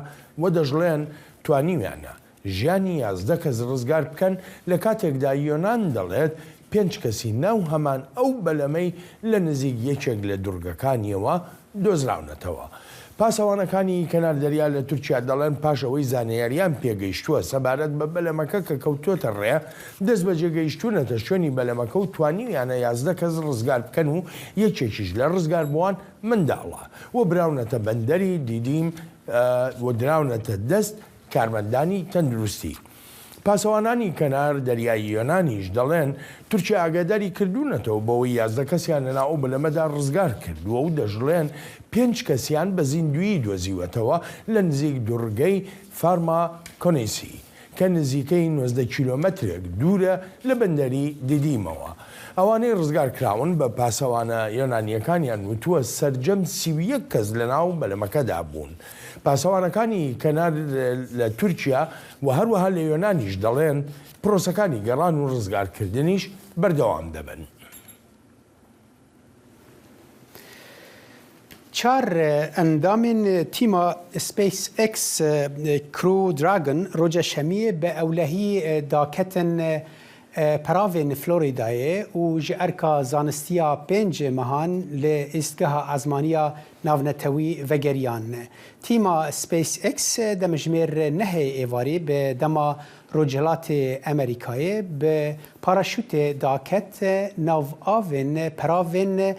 و دەشڵێن توانیویانە ژیانی 11 کەس ڕزگار بکەن، لە کاتێکدا یۆنان دەڵێت پێنج کەسی ناو هەمان ئەو بەلەمەی لە نزیک یەکێک لە دورگەکانیەوە دۆزراونەتەوە. پاسەوانەکانی کەنار دەریا لە تورکیا دەڵێن پاش ئەوەی زانیاریان پێگەیشتووە سەبارەت بە بەلەمەکە کە کەوتووەتە ڕێ، دەستبەجێ گەیشتوونەتە شوێنی بەلەمەکە و توانیویانە 11 کەس ڕزگار بکەن و یەکێکیش لە ڕزگاربووان منداڵە و براونەتە بەندەری دیدیم و دراونەتە دەست کارمەندانی تەندروستی. پاسەوانانی کەنار دەریای یۆنانیش دەڵێن، تورکیا ئاگاداری کردوونەتەوە بەوەی 11 کەسیان لەناو ئەو بەلەمەدا ڕزگار کردووە و دەشڵێن پێنج کەسیان بە زیندوویی دۆزیوەتەوە لە نزیک دوڕگەی فارماکۆنیسی کە نزیکەی 19 کیلۆمەترێک دوورە لە بەندەری دیدیمەوە. ئەوانەی ڕزگار کراون بە پاسەوانە یۆنانییەکانیان وتووە سەرجەم 31 کەس لەناو بەلەمەکەدا بوون. پاسەوانەکانی کەنار لە تورکیا و هەروەها لە یۆنانیش دەڵێن، پرۆسەکانی گەڕان و ڕزگارکردنیش بەردەوام دەبن. چار ئەندامێن تیما سپەیس ئێکس کرو دراگن ڕۆژە شەمییە بە ئەولەهی داکەتن پەراڤێن فلۆریدایێ û ji erka zanistiya pênc mehan li îstgeha ezmaniya navnetewî vegeriyan. Tîma SpaceX demjimêr nehê êvarî bi dema Rojhilatê Amerîkayê bi paraşûtê daket nav avên peravên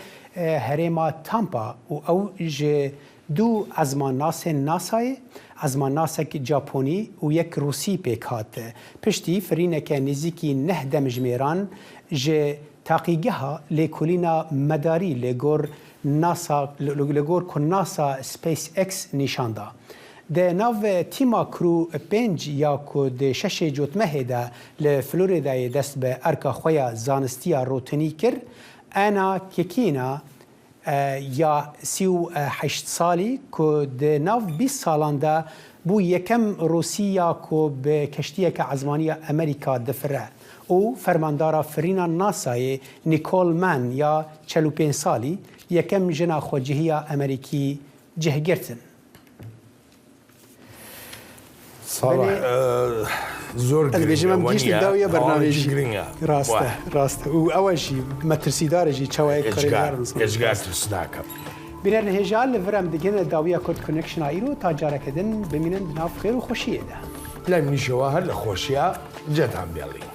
herêma Tampa û ew ji. Du ezmannasên NASAyê, ezmannasek Japonî û yek Rûsî pêk hat. Piştî firîneke nêzîkî neh demjimêran ji taqîgeha lêkolîna medarî li gor NASA li gor ku NASA SpaceX nîşan da. Di nav tîma Crew pênc ya ku di şeşê Cotmehê de li Floridayê dest bi erka xwe ya zanistiya rotinî kir, Anna Kikina ya 38 salî ku di nav 20 salan de bû yekem Rûsî ya ku bi keştiyeke ezmanî ya Amerîka difire û fermandara firîna NASAyê Nicole Mann ya 45 salî yekem jina xwecihî ya Amerîkî cih girtin. Salih zor Ez bêjim em gihîştin dawiya bernameyê jî. Rast e, rast e. Û ew jî metirsîdar e jî çawa yek karê diyar insan. Êcgar tirsnak e. Bînerên hêja li vir em digihîne dawiya Kurd Connection a îro ta careke din bimînin di nav xêr û xweşiyê de. Lê nîşewa her li xweşiya cetan bêlîn.